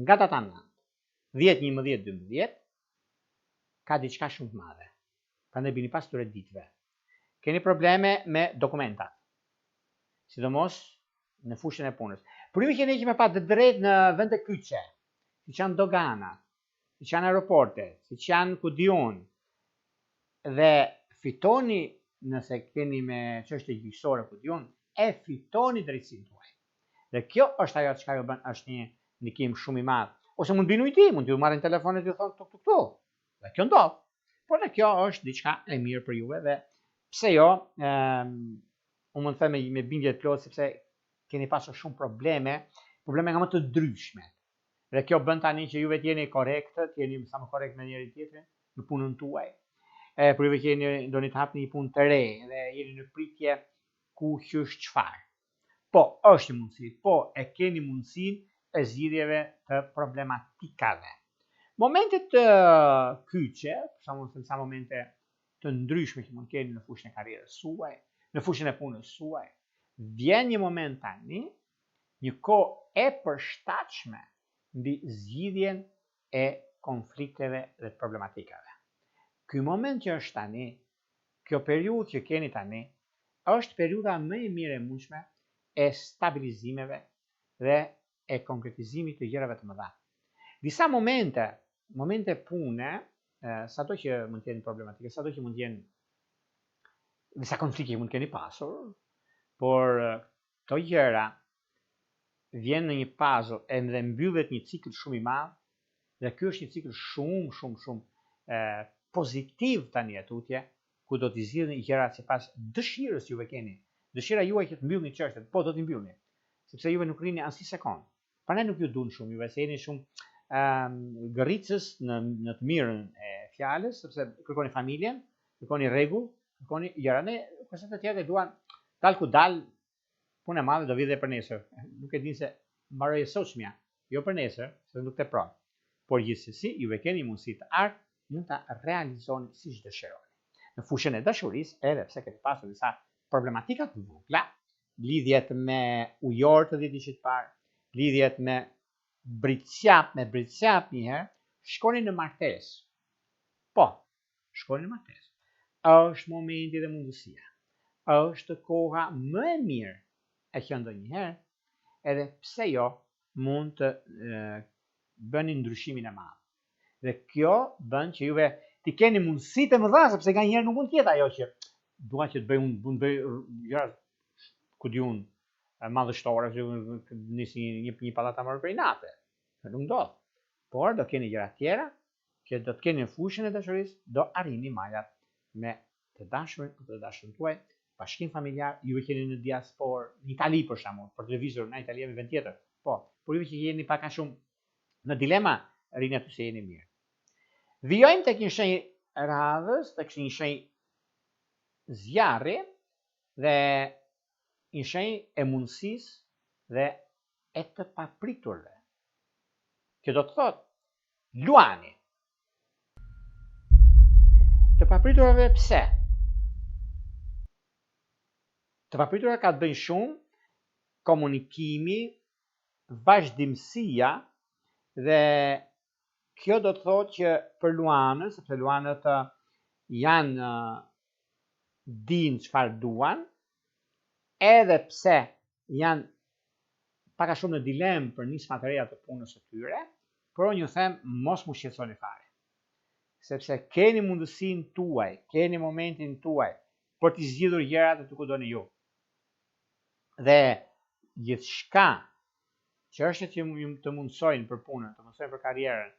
nga data 9, 10, 11, 12, ka diçka shumë të madhe. Prandaj bini pas këtyre ditëve. Keni probleme me dokumentat. Sidomos në fushën e punës. Për ju që jeni me pa të drejtë në vende kyçe, siç janë doganat, siç janë aeroportet, siç janë ku di unë, dhe fitoni nëse keni me çështje gjyqësore ku di unë, e fitoni drejtësinë tuaj. Dhe kjo është ajo çka ju bën është një ndikim shumë i madh. Ose mund të bini ujdi, mund t'ju marrin telefonin dhe t'ju thonë tuk tuk tuk. Dhe kjo ndodh. Por dhe kjo është diçka e mirë për juve dhe pse jo, ëm unë mund të them me, me bindje të plotë sepse keni pasur shumë probleme, probleme nga më të ndryshme. Dhe kjo bën tani që juve të jeni korrekt, të jeni sa më korrekt me njëri tjetrin në punën tuaj. E për juve që jeni doni të hapni një punë të re dhe jeni në pritje ku qysh çfarë. Po, është një mundësi, po e keni mundësinë e zgjidhjeve të problematikave. Momentet kyçe, për shembull, them sa momente të ndryshme që mund të keni në fushën e karrierës suaj, në fushën e punës suaj, vjen një moment tani një kohë e përshtatshme mbi zgjidhjen e konflikteve dhe të problematikave. Ky moment që është tani, kjo periudhë që keni tani, është periudha më e mirë e mundshme e stabilizimeve dhe e konkretizimit të gjërave të mëdha. Disa momente Momente pune, sado që mund të jenë problematike, sado që mund të jenë disa konflikte që mund të keni pasur, por këto gjëra vjen në një puzzle edhe mbyllet një cikël shumë i madh dhe ky është një cikël shumë shumë shumë e, pozitiv tani e tutje, ku do t'i zgjidhni gjërat sipas dëshirës juve keni. Dëshira juaj që të mbyllni çështjet, po do t'i mbyllni, sepse juve nuk rrini asnjë sekond. Prandaj nuk ju duan shumë juve, se jeni shumë ëm gërricës në në të mirën e fjalës, sepse kërkoni familjen, kërkoni rregull, kërkoni gjëra. Ne kurse të tjerët e duan dal ku dal, punë e madhe do vi dhe për nesër. Nuk e din se mbaroi e sotshmja, jo për nesër, se nuk tepron. Por gjithsesi, juve keni mundësi të artë, mund ta realizoni siç dëshironi. Në fushën e dashurisë, edhe pse keni pasur disa problematika të vogla, lidhjet me ujor të dhjetëditëshit të parë, lidhjet me bricjap, me bricjap një herë, shkoni në martesë. Po, shkoni në martesë. Është momenti dhe mundësia. Është koha më e mirë e qenë ndonjëherë, edhe pse jo mund të e, bëni ndryshimin e madh. Dhe kjo bën që juve t'i keni mundësitë e mëdha, sepse nganjëherë nuk mund të jetë ajo që dua që të bëj unë, mund të bëj gjëra ku di unë madhështore, që nisi një një, një pallat ta marrë prej nate. Kjo nuk ndodh. Por do keni gjëra tjera që do të keni në fushën e dashurisë, do arrini majat me të dashurin apo të dashurën tuaj, bashkim familjar, juve që jeni në diasporë, në Itali për shembull, për të lëvizur në Itali në vend tjetër. Po, por juve që jeni pak a shumë në dilema, rrini aty se jeni mirë. Vijojmë tek një shenjë radhës, tek një shenjë zjarri dhe një shenjë e mundësisë dhe e të papriturve. Kjo do të thotë Luani. Të papriturave pse? Të papritura ka të bëjnë shumë komunikimi, vazhdimësia dhe kjo do të thotë që për Luanët, sepse Luanët janë dinë çfarë duan, edhe pse janë pak a shumë në dilemë për nisma të reja të punës së tyre, por unë ju them mos m'u shqetësoni fare. Sepse keni mundësinë tuaj, keni momentin tuaj për t'i zgjidhur gjërat aty ku doni ju. Dhe gjithçka çështjet që ju të mundësojnë për punën, të mundësojnë për karrierën,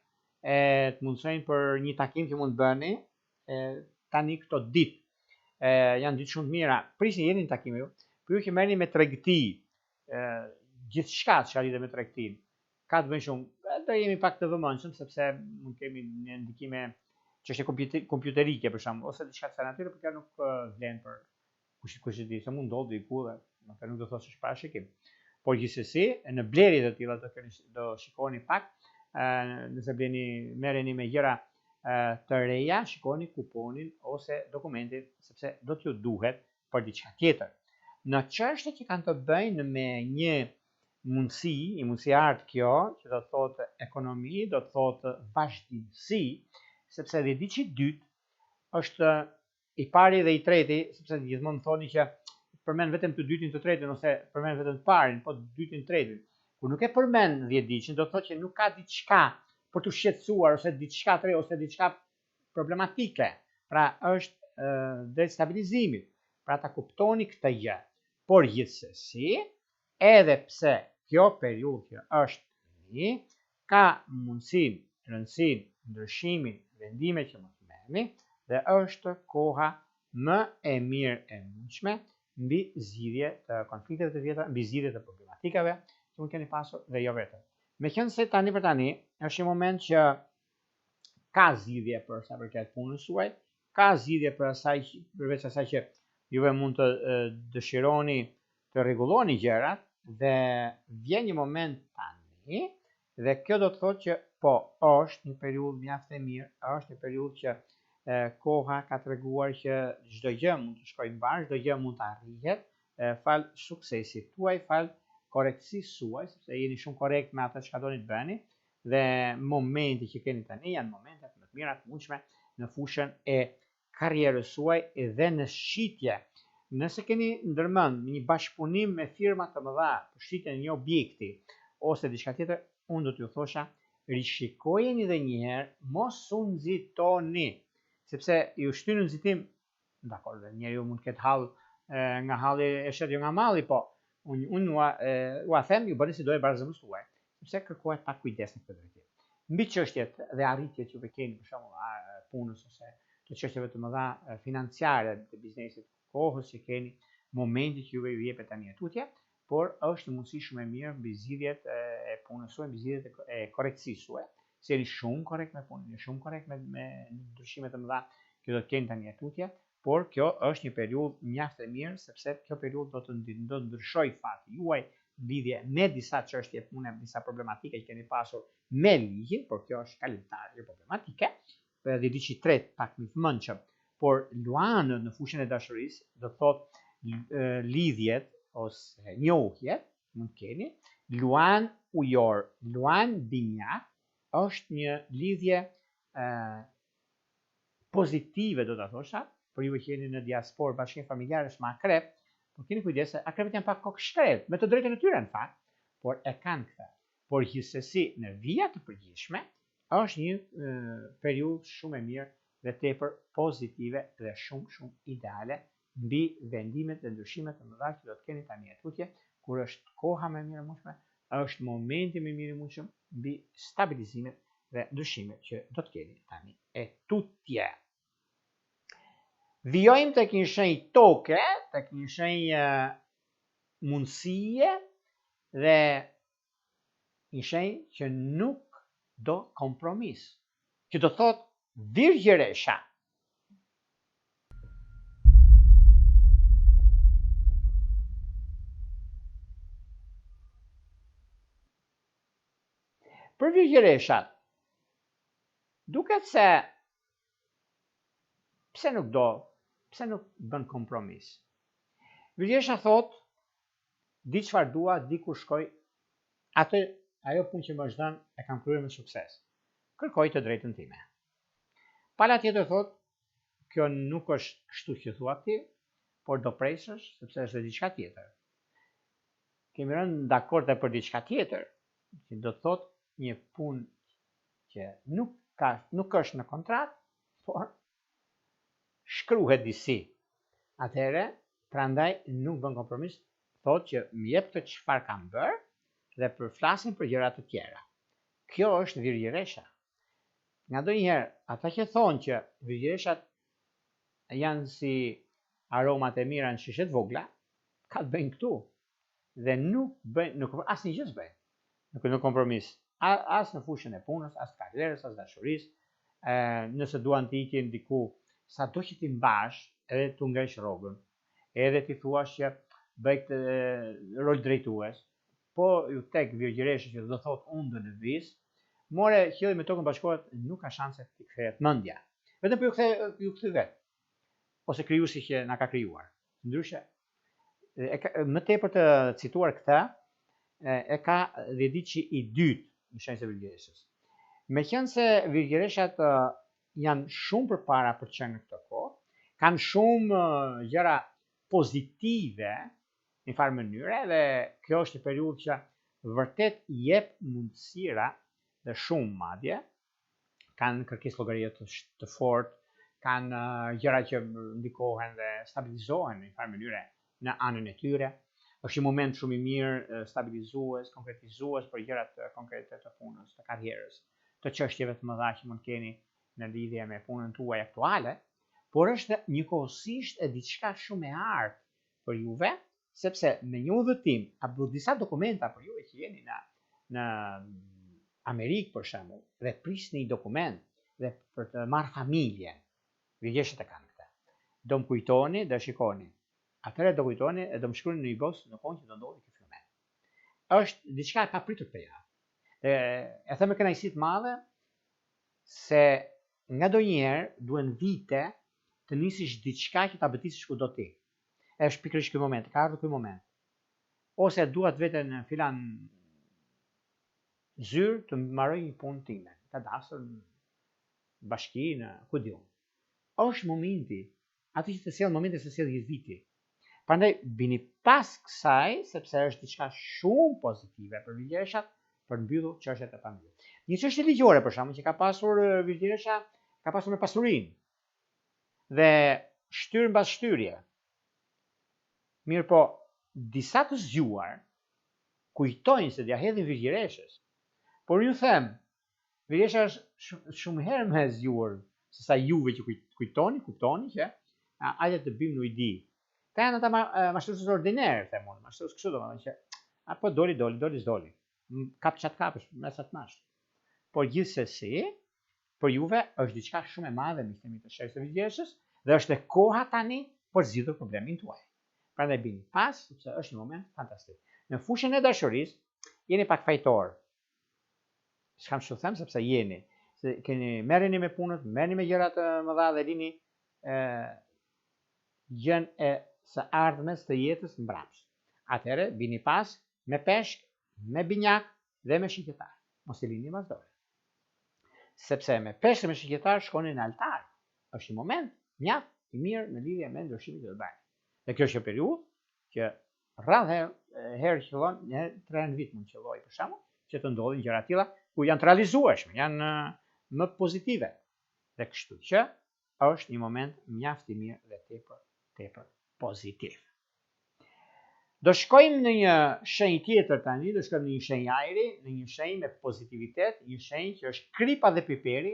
e të mundësojnë për një takim që mund të bëni, e, tani këto ditë e, janë ditë shumë të mira. Prisni jeni në takim ju, por ju që merrni me tregti, e, gjithçka që lidhet me tregtinë, ka të bëjnë shumë, do jemi pak të vëmendshëm sepse mund kemi një ndikime çështje kompjuterike për shembull ose diçka të kësaj natyre, por kjo nuk vlen për kush kush e di se mund ndodhi diku dhe do të nuk do thotë se është parashikim. Por gjithsesi, në blerje të tilla do keni do shikoni pak, ë nëse bleni merreni me gjëra të reja, shikoni kuponin ose dokumentin sepse do t'ju duhet për diçka tjetër. Në çështje që kanë të bëjnë me një mundësi, një mundësi artë kjo, që do të thotë ekonomi, do të thotë vazhdimësi, sepse dhjetëditëshi i dytë është i pari dhe i treti, sepse gjithmonë thoni që përmend vetëm të dytin të tretin ose përmend vetëm të parin, po të dytin të tretin. Kur nuk e përmend dhjetëditëshin, do të thotë që nuk ka diçka për t'u shqetësuar ose diçka të re ose diçka problematike. Pra është drejt stabilizimit. Pra ta kuptoni këtë gjë. Por gjithsesi, edhe pse kjo periudhë që është një, ka mundësinë, rëndësinë, ndryshimin, vendime që mund të merrni dhe është koha më e mirë e mundshme mbi zgjidhje të konflikteve të vjetra, mbi zgjidhje të problematikave që mund keni pasur dhe jo vetëm. Meqenëse tani për tani është një moment që ka zgjidhje për sa përket punës suaj, ka zgjidhje për asaj përveç asaj që juve mund të dëshironi të rregulloni gjërat dhe vjen një moment tani dhe kjo do të thotë që po, është një periudhë mjaft e mirë, është një periudhë që e, koha ka treguar që çdo gjë mund të shkojë mbarë, çdo gjë mund të arrihet, e, falë suksesit tuaj, falë korrektësisë suaj, sepse jeni shumë korrekt me atë çka doni të bëni dhe momenti që keni tani janë momentet më të mira të mundshme në fushën e karrierës suaj dhe në shitje. Nëse keni ndërmend një bashkëpunim me firma të mëdha për shitjen e një objekti ose diçka tjetër, unë do t'ju thosha Rishikojeni edhe një herë, mos u nxitoni, sepse ju shtyn në nxitim, dakord, dhe njeriu mund të ketë hall nga halli e shet jo nga malli, po unë un ua, ua them, ju bëni si do e barë zemrës tuaj, sepse kërkohet pak kujdes në këtë drejtim. Mbi çështjet dhe arritjet që ju keni për shembull punës ose të çështjeve të mëdha financiare të biznesit, kohës që keni, momentit që juve ju jepet tani e tutje, por është një mundësi shumë e mirë mbi zgjidhjet e punës suaj, mbi zgjidhjet e korrektësisë suaj. Se jeni shumë korrekt me punën, jeni shumë korrekt me me ndryshime të mëdha që do të keni tani e tutje, por kjo është një periudhë mjaft e mirë sepse kjo periudhë do të do të ndryshojë fati juaj në lidhje me disa çështje pune, disa problematike që keni pasur me ligjin, por kjo është kalimtare, jo problematike, po edhe diçi tretë pak më vëmendshëm. Por luanët në fushën e dashurisë, do të thotë lidhjet ose njohjet, mund të keni, luan ujor, luan binjak, është një lidhje ë pozitive do ta thosha, për ju që jeni në diasporë, bashkim familjar është me akrep, por keni kujdes se akrepët janë pak kokëshkretë, me të drejtën e tyre në fakt, por e kanë këtë. Por gjithsesi në vija të përgjithshme është një periudhë shumë e mirë dhe tepër pozitive dhe shumë shumë ideale mbi vendimet dhe ndryshimet e mëdha që do të keni tani e tutje, kur është koha më e mirë e mundshme, është momenti më i mirë i mundshëm mbi stabilizimet dhe ndryshimet që do të keni tani e tutje. Vijojmë tek një shenjë toke, tek një shenjë mundësie dhe një shenjë që nuk do kompromis, që do thotë virgjëresha. Për virgjëreshat, duket se pse nuk do, pse nuk bën kompromis. Virgjëresha thotë, di çfarë dua, di ku shkoj, atë ajo punë që më është dhënë e kam kryer me sukses. Kërkoj të drejtën time. Pala tjetër thotë, kjo nuk është kështu që thua ti, por do presësh sepse është dhe diçka tjetër. Kemi rënë dakord dhe për diçka tjetër, që do të thotë një punë që nuk ka nuk është në kontratë, por shkruhet disi. Atëherë, prandaj nuk bën kompromis, thotë që më jep këtë çfarë kam bërë dhe për flasim për gjëra të tjera. Kjo është virgjëresha. Ngandonjëherë, ata që thonë që virgjëreshat janë si aromat e mira në shishe të vogla, ka të bëjnë këtu. Dhe nuk bëjnë, nuk asnjë gjë s'bëjnë. Nuk në kompromis, as në fushën e punës, as të karrierës, as dashurisë, e, nëse duan të ikin diku, sado që t'i mbash, edhe t'u ngresh rrogën, edhe t'i thuash që bëj këtë rol drejtues, po ju tek virgjëresha që do thotë unë do lëviz, more qielli me tokën bashkohet, nuk ka shanse t'i kthehet mendja. Vetëm po ju kthe ju kthy vet. Ose krijuesi që na ka krijuar. Ndryshe, e ka, më tepër të cituar këtë e ka dhjetëditëshi i dytë në shenjës së Virgjëreshës. Meqenëse Virgjëreshat janë shumë përpara për të qenë në këtë kohë, kanë shumë gjëra pozitive në një farë mënyre dhe kjo është një periudhë që vërtet jep mundësira dhe shumë madje, kanë kërkesë llogarie të, të fortë, kanë gjëra që ndikohen dhe stabilizohen në një farë mënyre në anën e tyre. Është një moment shumë i mirë stabilizues, konkretizues për gjërat konkrete të punës, të karrierës, të çështjeve të mëdha që mund keni në lidhje me punën tuaj aktuale, por është njëkohësisht e diçka shumë e artë për juve, sepse me një udhëtim apo disa dokumenta për juve që jeni në në Amerikë për shembull dhe prisni një dokument dhe për të marrë familjen, virgjëreshat e kanë këtë. Do më kujtoni dhe shikoni. Atëherë do kujtoni e do më shkruani në inbox në kohën që do ndodhi ky fenomen. Është diçka e papritur këtë javë. Dhe e them me kënaqësi të madhe se ngandonjëherë duhen vite të nisish diçka që ta betisësh kudo ti. Është pikërisht ky moment, ka ardhur ky moment. Ose dua të vete në filan zyrë të mbaroj një punë time, kadastër në bashki, në ku di unë. Është momenti, atë që të sjell momenti se sjell gjithë viti. Prandaj bini pas kësaj sepse është diçka shumë pozitive për virgjëreshat, Për të mbyllur çështjet e pambyllura. Një çështje ligjore për shembull që ka pasur Virgjëresha, ka pasur me pasurinë. Dhe shtyrë mbas shtyrje. Mirëpo, disa të zgjuar kujtojnë se t'ia hedhin Virgjëreshës. Por ju them, Virgjëresha është shumë herë më e zgjuar se sa juve që kujtoni, kuptoni që hajde të bim në ujdi. Ka janë ata ma, mashtrues ordinerë, them unë, mashtrues kështu domethënë që apo doli doli, doli s'doli. Kap ça të kapësh, me sa të mash. Por gjithsesi, për juve është diçka shumë e madhe miqtë e mi të shenjës së Virgjëreshës dhe është e koha tani për të zgjidhur problemin tuaj. Prandaj bini pas, sepse është një moment fantastik. Në fushën e dashurisë jeni pak fajtor. S'kam ç'të them sepse jeni, se keni merreni me punët, merreni me gjëra të mëdha dhe lini ë gjën e së ardhmes të jetës mbrapsht. Atëherë bini pas me peshk, me binjak dhe me shigjetar. Mos i lini mas dore. Sepse me peshk dhe me shigjetar shkoni në altar. Është një moment mjaft i mirë në lidhje me ndryshimin që do të bëni. Dhe kjo është një periudhë që rrallë herë herë qëllon, një herë tre herë në vit mund të qëllojë për shembull, që të ndodhin gjëra të tilla ku janë të realizueshme, janë më pozitive. Dhe kështu që është një moment mjaft i mirë dhe tepër tepër pozitiv. Do shkojmë në një shenjë tjetër tani, do shkojmë në një shenjë ajri, në një shenjë me pozitivitet, një shenjë që është kripa dhe piperi,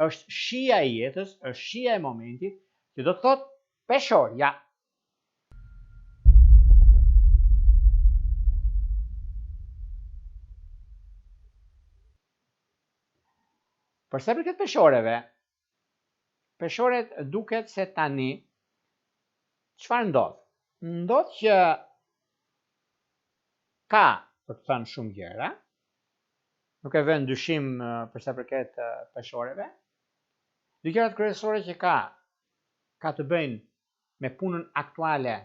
është shija e jetës, është shija e momentit, që do të thotë peshorja. Për sa i përket peshoreve, Peshoret duket se tani çfarë ndodh? Ndodh që ka për të thënë shumë gjëra, nuk e vë në dyshim për sa përket peshoreve. Dy gjërat kryesore që ka, ka të bëjnë me punën aktuale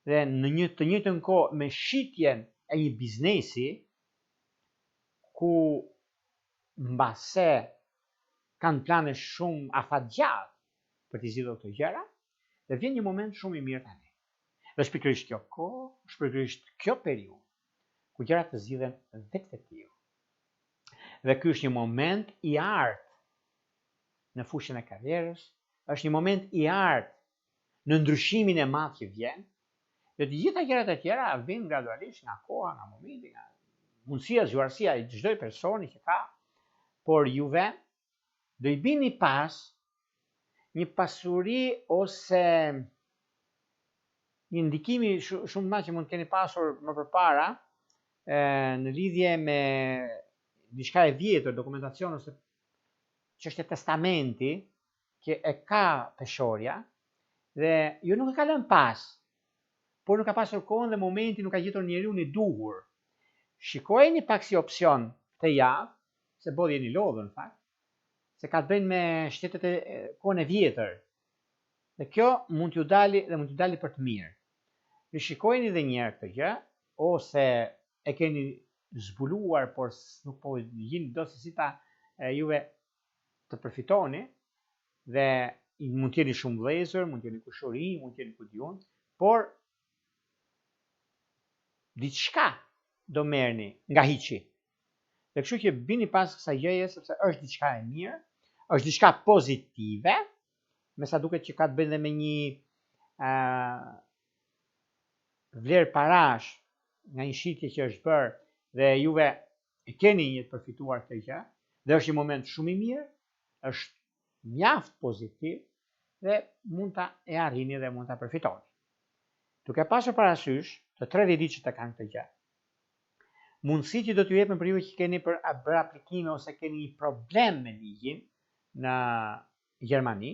dhe në një të njëjtën kohë me shitjen e një biznesi ku mbase kanë plane shumë afatgjatë për t'i zgjidhur këto gjëra dhe vjen një moment shumë i mirë tani. Dhe është pikërisht kjo kohë, është pikërisht kjo periudhë ku gjërat të zgjidhen vetvetiu. Dhe ky është një moment i artë në fushën e karrierës, është një moment i artë në ndryshimin e madh që vjen, dhe të gjitha gjërat e tjera vijnë gradualisht nga koha, nga momenti, nga mundësia, zgjuarsia e çdo personi që ka, por juve do i bini pas një pasuri ose një ndikimi shumë të madh që mund të keni pasur më përpara e, në lidhje me diçka e vjetër, dokumentacion ose çështje testamenti që e ka peshorja dhe ju nuk e ka lënë pas, por nuk ka pasur kohën dhe momentin, nuk ka gjetur njeriun e duhur. Shikojeni pak si opsion këtë javë, se boll jeni lodhur në fakt, se ka të bëjnë me shtetet e kohën e vjetër. Dhe kjo mund t'ju dali dhe mund t'ju dali për të mirë. Rishikojeni edhe një herë këtë gjë ose e keni zbuluar, por nuk po gjeni dot se si ta juve të përfitoni dhe mund të jeni shumë vëllezër, mund të jeni kushërinj, mund të jeni ku di unë, por diçka do merrni nga hiçi. Dhe kështu që bini pas kësaj gjëje sepse është diçka e mirë, është diçka pozitive, me sa duket që ka të bëjë dhe me një ë vlerë parash nga një shitje që është bërë dhe juve e keni një të përfituar këtë gjë dhe është një moment shumë i mirë, është mjaft pozitiv dhe mund ta e arrini dhe mund ta përfitoni. Duke pasur parasysh të 30 ditë që të kanë këtë gjë, mundësitë që do t'ju jepen për ju që keni për bërë aplikime ose keni një problem me ligjin në Gjermani,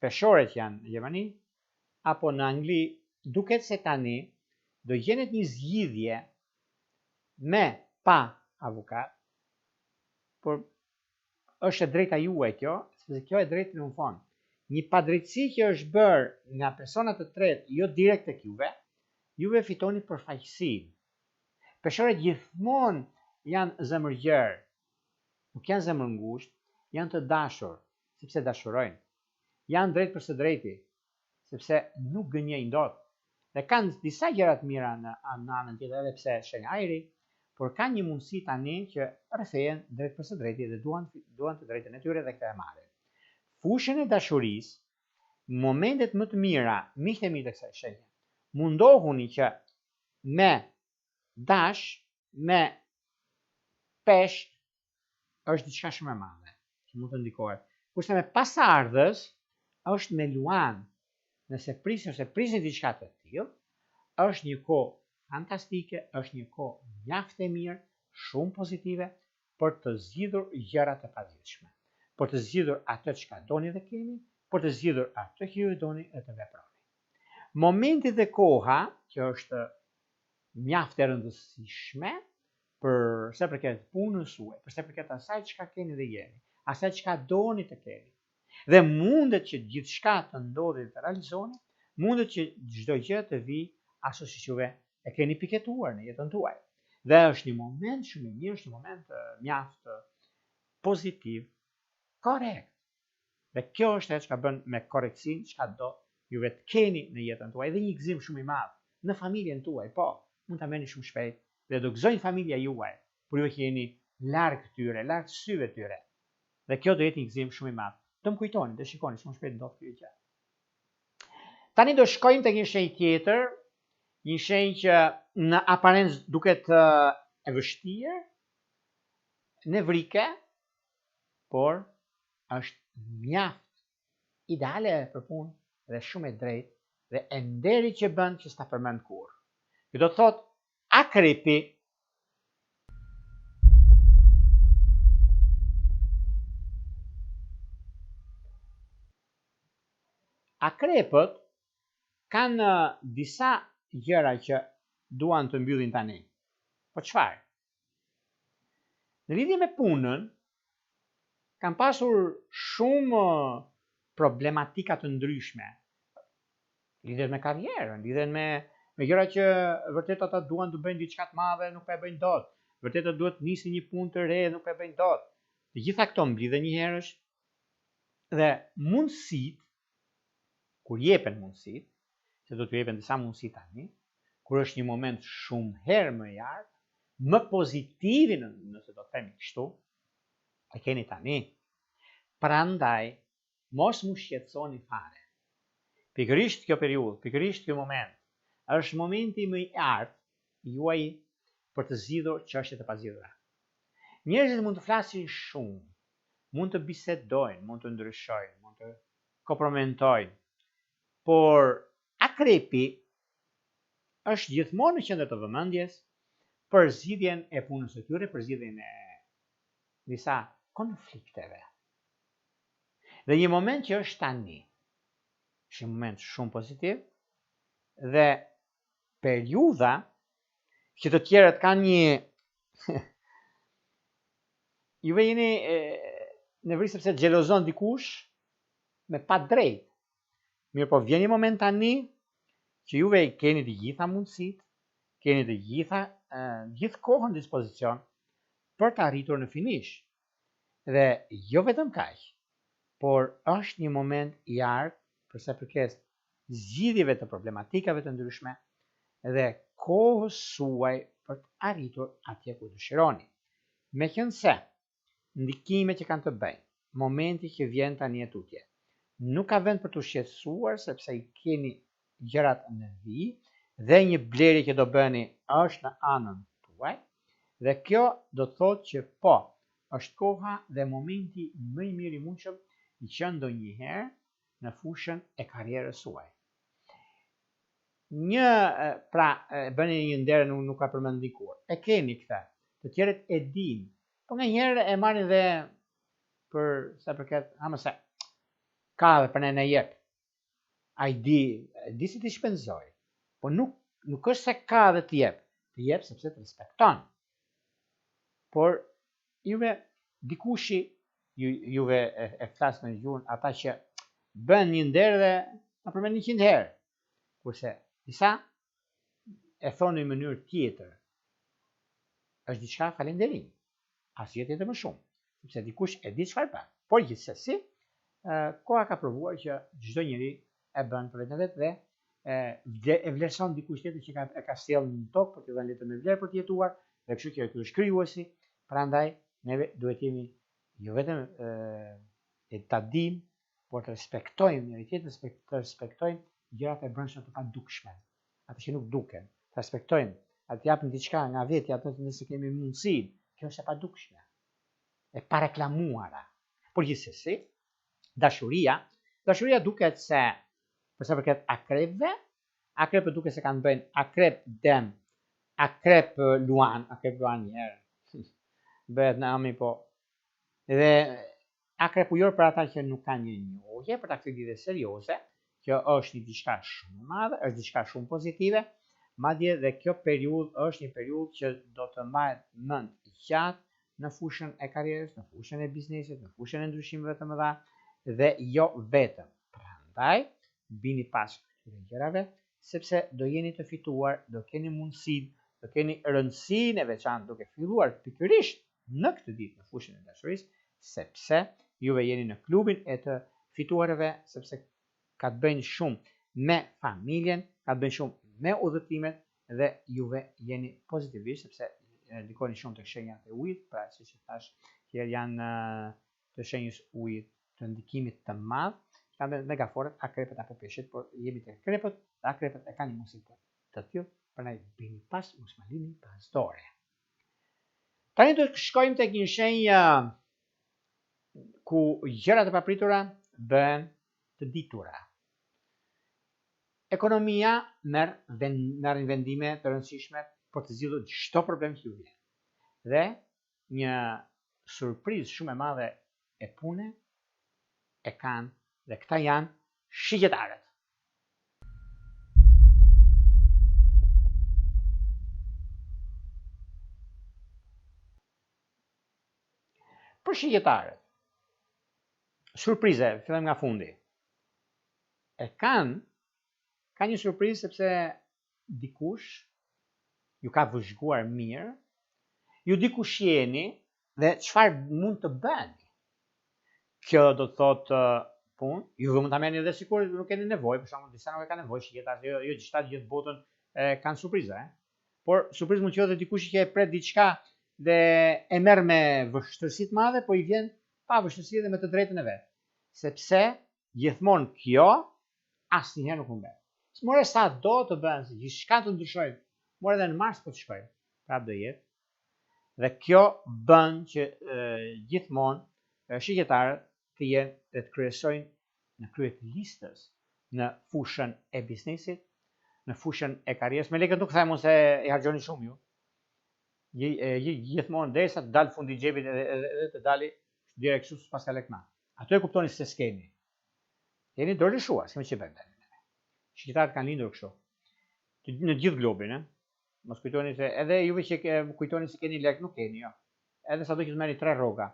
peshoret që janë në Gjermani apo në Angli, duket se tani do gjenet një zgjidhje me pa avokat, por është e drejta juaj kjo, sepse kjo e drejtë triumfon. Një padrejtësi që është bërë nga persona të tretë, jo direkt tek juve, juve fitoni përfaqësinë. Peshoret gjithmonë janë zemërgjerë, nuk janë zemërngushtë, janë të dashur, sepse dashurojnë. Janë drejt për së drejti, sepse nuk gënjejnë dot. Dhe kanë disa gjëra të mira në, në anën tjetër edhe pse shenjë ajri, Por kanë një mundësi tani që rrëfehen drejt për së drejti dhe duan duan të drejtën e tyre dhe këtë e marrin. Fushën e dashurisë, momentet më të mira, miqtë e mi të kësaj shenje. Mundohuni që me dash, me peshq është diçka shumë e madhe, që mund të ndikohet. Kurse me pasardhës është me luan. Nëse prisni ose prisni diçka të tillë, është një kohë fantastike, është një kohë mjaft e mirë, shumë pozitive për të zgjidhur gjëra të pazgjidhshme, për të zgjidhur atë çka doni dhe keni, për të zgjidhur atë që ju doni dhe të veproni. Momenti dhe koha, që është mjaft e rëndësishme për sa i përket punës suaj, për sa i përket asaj çka keni dhe jeni, asaj çka doni të keni. Dhe mundet që gjithçka të ndodhi dhe të realizoni, mundet që çdo gjë të vijë ashtu siç juve e keni piketuar në jetën tuaj. Dhe është një moment shumë i mirë, është një moment mjaft pozitiv, korrekt. Dhe kjo është ajo çka bën me korrektësinë çka do juve të keni në jetën tuaj dhe një gëzim shumë i madh në familjen tuaj, po, mund ta merrni shumë shpejt dhe do gëzojnë familja juaj, por ju që jeni larg tyre, larg syve tyre. Dhe kjo do jetë një gëzim shumë i madh. Do më kujtoni, do shikoni shumë shpejt ndodh kjo gjë. Tani do shkojmë tek një shenjë tjetër, një shenjë që në aparencë duket e vështirë, nevrike, por është mjaft ideale për punë dhe shumë e drejtë dhe e nderi që bën që s'ta përmend kurrë. Kjo do të thotë akrepi. Akrepët kanë disa gjëra që duan të mbyllin tani. Po çfarë? Në lidhje me punën, kam pasur shumë problematika të ndryshme. Lidhen me karrierën, lidhen me me gjëra që vërtet ata duan të bëjnë diçka të madhe, nuk po e bëjnë dot. Vërtet ata duhet të nisin një punë të re, nuk po e bëjnë dot. Të gjitha këto mblidhen njëherësh dhe mundësitë kur jepen mundësitë, se do t'ju jepen disa mundësi tani, kur është një moment shumë herë më i artë, më pozitivi në, nëse do të themi kështu, e keni tani. Prandaj, mos m'u shqetësoni fare. Pikërisht kjo periudhë, pikërisht ky moment, është momenti më i artë juaj për të zgjidhur çështje të pazgjidhura. Njerëzit mund të flasin shumë, mund të bisedojnë, mund të ndryshojnë, mund të kompromentojnë, por akrepi është gjithmonë në qendër të vëmendjes për zgjidhjen e punës së tyre, për zgjidhjen e disa konflikteve. Dhe një moment që është tani, është një moment shumë pozitiv dhe periudha që të tjerët kanë një juve jeni neveri sepse xhelozon dikush me pa drejt. Mirëpo vjen një moment tani që juve i keni të gjitha mundësitë, keni të gjitha gjithë kohën në dispozicion për të arritur në finish. Dhe jo vetëm kaq, por është një moment i artë për sa i përket zgjidhjeve të problematikave të ndryshme dhe kohës suaj për të arritur atje ku dëshironi. Meqenëse ndikime që kanë të bëjnë, momenti që vjen tani e tutje, nuk ka vend për t'u shqetësuar sepse i keni gjërat në vijë dhe një blerje që do bëni është në anën tuaj dhe kjo do të thotë që po, është koha dhe momenti më i mirë i mundshëm i qenë ndonjëherë në fushën e karrierës suaj. Një, pra, bëni një nder nuk, nuk ka përmend dikur. E keni këtë. Të tjerët e dinë. Po nganjëherë e marrin dhe për sa përket, ha më se, ka dhe për ne ne jep. Ai di, di si t'i shpenzoj. Po nuk, nuk është se ka dhe të jep. Të jep sepse të respekton. Por juve dikushi ju, juve e, e flas në gjuhën ata që bën një nder dhe na përmend 100 herë. Kurse disa e thonë në mënyrë tjetër. Është diçka falënderim. Asgjë tjetër më shumë, sepse dikush e di çfarë bën. Por gjithsesi, koha ka provuar që çdo njeri e bën për veten e vet dhe e, e vlerëson dikush tjetër që ka e ka sjellë në tokë për t'i dhënë letër me vlerë për të jetuar. Dhe kështu që ky është krijuesi, prandaj neve duhet jemi jo vetëm e, e ta dimë, por të respektojmë njëri tjetrin, të respektojmë gjërat e brendshme të padukshme, ato që nuk duken, të respektojmë, atë japim diçka nga vetja, atë nëse kemi mundësi, kjo është e padukshme, e pareklamuara. Por gjithsesi, dashuria, dashuria duket se për sa përket akrepëve, akrepët duket se kanë të bëjnë akrep dem, akrep luan, akrep luan një herë. Bëhet nami po. Dhe akrep ujor për ata që nuk kanë një njohje për ta kthyer lidhje serioze, kjo është një diçka shumë e madhe, është diçka shumë pozitive, madje dhe kjo periudhë është një periudhë që do të mbahet mend gjatë në fushën e karrierës, në fushën e biznesit, në fushën e ndryshimeve të mëdha dhe jo vetëm. Prandaj, bini pas këtyre gjërave, sepse do jeni të fituar, do keni mundësinë, do keni rëndësinë e veçantë duke filluar pikërisht në këtë ditë në fushën e dashurisë, sepse juve jeni në klubin e të fituarve, sepse ka të bëjnë shumë me familjen, ka të bëjnë shumë me udhëtimet dhe juve jeni pozitivisht sepse ndikoni shumë tek shenjat e ujit, pra siç e thash, që janë të shenjës ujit të ndikimit të madh, që kanë me gaforret, akrepët apo peshqit, por jemi tek akrepët dhe akrepët e kanë një mundësi të, të tillë, prandaj bini pas, mos ma lini pas dore. Tani do të shkojmë tek një shenjë ku gjërat e papritura bëhen të ditura. Ekonomia merr merrin vendime të rëndësishme për të zgjidhur çdo problem që ju vjen. Dhe një surprizë shumë e madhe e pune e kanë dhe këta janë shigjetarët. Për shigjetarët, surprize, fillojmë nga fundi. E kanë, ka një surprizë sepse dikush ju ka vëzhguar mirë, ju di kush jeni dhe çfarë mund të bëni. Kjo do të thotë punë, ju mund ta merrni edhe sikur nuk keni nevojë, për shembull, disa nuk e kanë nevojë shigjetarët, jo, jo gjithë gjithë botën e kanë surpriza, e. Por surprizë mund të jetë dikush që e pret diçka dhe e merr me vështirësi të madhe, po i vjen pa vështirësi dhe me të drejtën e vet. Sepse gjithmonë kjo asnjëherë nuk humbet. More sa do të bëhen, se gjithçka të ndryshojnë, more edhe në Mars po të shkojnë, prapë do jetë. Dhe kjo bën që e, gjithmonë shigjetarët të jenë dhe të kryesojnë në krye të listës në fushën e biznesit, në fushën e karrierës. Me lekët nuk them unë se i harxhoni shumë ju. Gjithmonë derisa të dalë fundi i xhepit edhe edhe, edhe të dali direkt kështu s'paska lek më. Aty e kuptoni se s'keni. Jeni dorëlëshuar, s'kemi ç'i bëjmë tani. Shqiptarët kanë lindur kështu. Në gjithë globin, ë. Mos kujtoni se edhe juve që kujtoni se keni lek, nuk keni, jo. Edhe sado që të merrni tre rroga.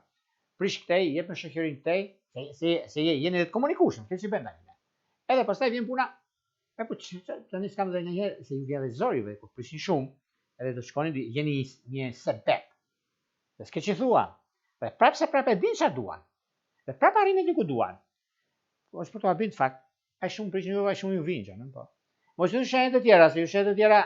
Prish këtej, jep në shoqërinë këtej, se se se je jeni edhe të komunikueshëm, kjo ç'i bëjmë tani. Edhe pastaj vjen puna, e po tani s'kam edhe ndonjëherë se ju vjen edhe zor juve kur prisni shumë, edhe do të shkoni jeni një, një sebep. Dhe s'ke ç'i thua. Dhe prapë se prapë e din çfarë duan. Dhe prapë arrin aty ku duan. Po është për të habit në fakt. Aq shumë prisni ju, aq shumë ju vijnë gjënë, po. Mos ju shenjat e tjera, se ju shenjat e tjera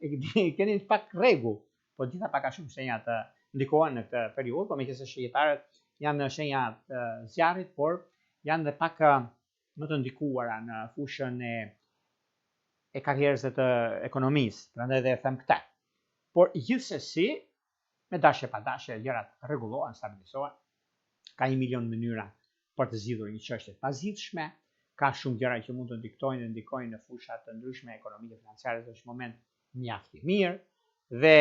e keni pak rregull, po gjitha pak a shumë shenjat ndikohen në këtë periudhë, po meqenëse shigjetarët janë në shenja të zjarrit, por janë dhe pak më të ndikuara në fushën e e karrierës dhe të ekonomisë, prandaj dhe e them këtë. Por gjithsesi, me dashje pa dashje, gjërat rregullohen, stabilizohen. Ka një milion mënyra për të zgjidhur një çështje të pazgjidhshme, ka shumë gjëra që mund të diktojnë dhe ndikojnë në fusha të ndryshme ekonomike financiare, dhe është moment mjaft i mirë dhe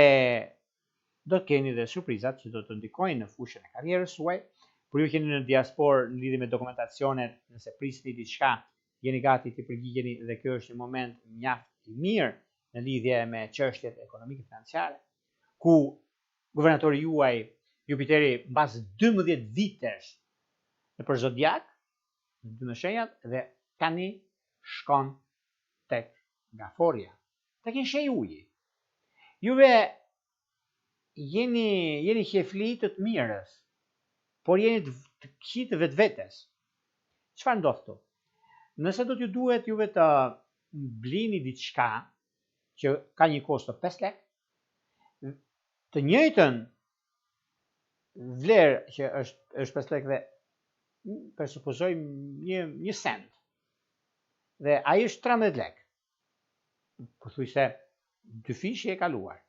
do të keni dhe surprizat që do të ndikojnë në fushën e karrierës suaj. Për ju që jeni në diasporë në lidhje me dokumentacionet, nëse prisni diçka, jeni gati të përgjigjeni dhe kjo është një moment mjaft i mirë në lidhje me çështjet ekonomike financiare, ku guvernatori juaj Jupiteri mbas 12 vitesh nëpër zodiak, në 12 shenjat dhe tani shkon tek gaforja, tek një shenjë uji. Juve jeni jeni qejfli të të mirës, por jeni të, të këqij të vetvetes. Çfarë ndodh këtu? Nëse do t'ju duhet juve të blini diçka që ka një kosto 5 lek. të njëjtën vlerë që është është 5 lekë dhe presupozoj një një sent. Dhe ai është 13 lekë. Pothuajse dyfishi e kaluar.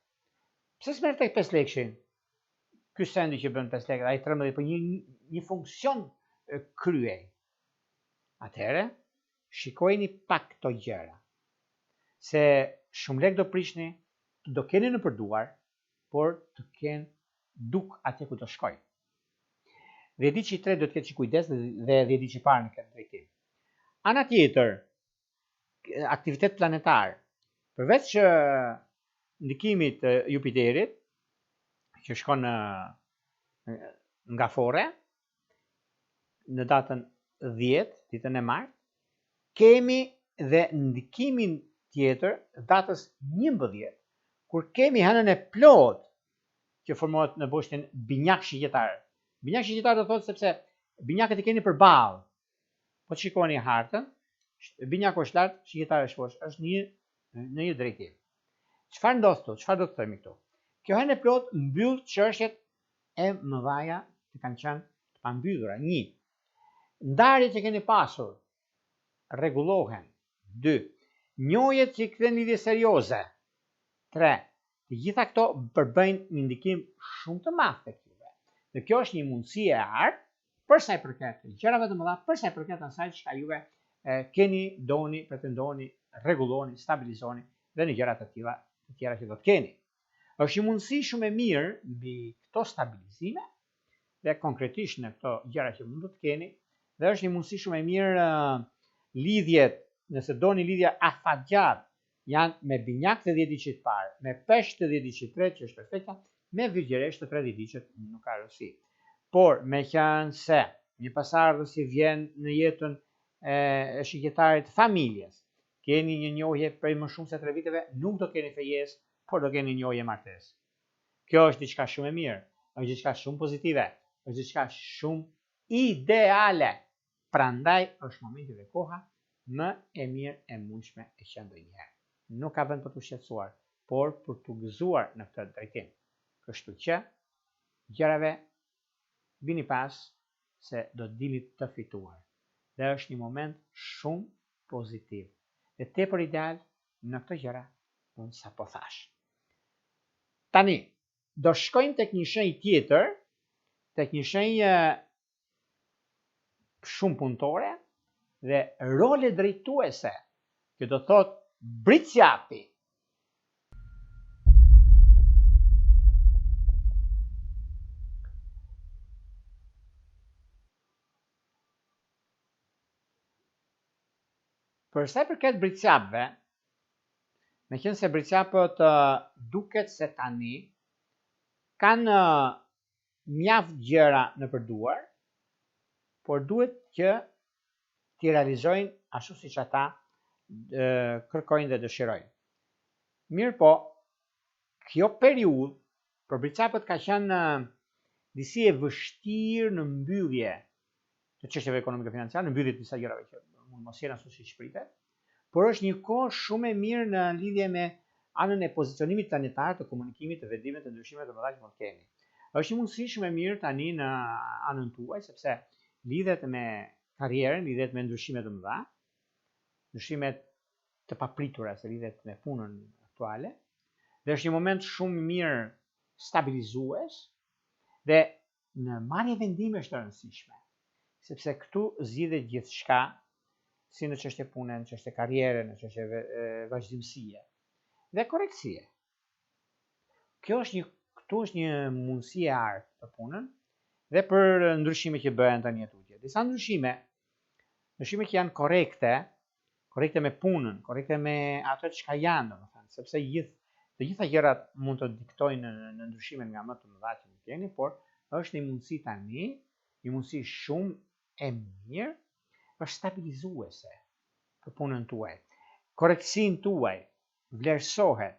Pse s'merr tek 5 lekëshin? Ky sendi që bën 5 lekë, ai 13, po një një funksion kryej. Atëherë, shikojini pak këto gjëra. Se shumë lekë do prishni, do keni nëpër duar, por të kenë duk atje ku do shkojnë. Dhjetëditëshi i tretë do të ketë që kujdes dhe dhjetëditëshi i parë në këtë drejtim. Ana tjetër, aktivitet planetar, përveç ndikimit të Jupiterit, që shkon në në gaforre, në datën 10, ditën e martë, kemi dhe ndikimin tjetër datës 11, kur kemi hënën e plotë që formohet në boshtin binjak shigjetar. Binjak shigjetar do thotë sepse binjakët i keni përballë. Po të shikoni hartën, binjaku është lart, shigjetari është poshtë, është një në një drejtim. Çfarë ndodh këtu? Çfarë do të themi këtu? Kjo hënë e plotë mbyll çështjet e mëdhaja që kanë qenë të pambyllura. Një, ndarjet që keni pasur rregullohen. 2. Njohjet që kthehen lidhje serioze. 3. Të gjitha këto përbëjnë një ndikim shumë të madh tek juve. Dhe kjo është një mundësi e artë për sa i përket gjërave të mëdha, për sa i përket asaj çka juve e, keni, doni, pretendoni, rregulloni, stabilizoni dhe në gjëra të tilla të tjera që do të keni. Është një mundësi shumë e mirë mbi këto stabilizime dhe konkretisht në këto gjëra që mund të keni dhe është një mundësi shumë e mirë lidhjet, nëse doni lidhje afatgjatë janë me binjak të dhjetëditëshit të parë, me peshq të dhjetëditëshit të tretë që është perfekta, me virgjëreshë të tre dhjetëditëshit nuk ka rëndësi. Por meqenëse një pasardhës i vjen në jetën e, e shigjetarit familjes, keni një njohje prej më shumë se tre viteve, nuk do keni fejesë, por do keni njohje martesë. Kjo është diçka shumë e mirë, është diçka shumë pozitive, është diçka shumë ideale. Prandaj është momenti dhe koha më e mirë e mundshme e qenë ndonjëherë. Nuk ka vend për t'u shqetësuar, por për t'u gëzuar në këtë drejtim. Kështu që gjërave vini pas se do të dilni të fituar. Dhe është një moment shumë pozitiv dhe tepër ideal në këto gjëra unë sapo thashë. Tani, do shkojmë tek një shenjë tjetër, tek një shenjë shumë punëtore dhe role drejtuese, që do thotë Bricjapi. Për sa i përket Bricjapëve, meqenëse Bricjapët duket se tani kanë mjaft gjëra nëpër duar, por duhet që t'i realizojnë ashtu siç ata kërkojnë dhe dëshirojnë. Mirëpo, kjo periudhë për Bricjapët ka qenë disi e vështirë në mbyllje të çështjeve ekonomike financiare, në mbyllje të disa gjërave që mund mos jenë ashtu siç pritet, por është një kohë shumë e mirë në lidhje me anën e pozicionimit planetar të komunikimit të vendimeve të ndryshimeve të mëdha që mund të keni. Është një mundësi shumë e mirë tani në anën tuaj sepse lidhet me karrierën, lidhet me ndryshime të mëdha, ndryshime të papritura se lidhet me punën aktuale dhe është një moment shumë i mirë stabilizues dhe në marrje vendimesh të rëndësishme, sepse këtu zgjidhet gjithçka, si në çështje pune, në çështje karriere, në çështje vazhdimësie dhe korrektësie. Kjo është një këtu është një mundësi e artë për punën dhe për ndryshime që bëhen tani e tutje. Disa ndryshime, ndryshime që janë korrekte, korrekte me punën, korrekte me ato çka janë, domethënë, sepse gjithë të gjitha gjërat mund të diktojnë në, në ndryshime nga më të mëdha që mund keni, por është një mundësi tani, një mundësi shumë e mirë, është stabilizuese për punën tuaj. Korrektësinë tuaj vlerësohet,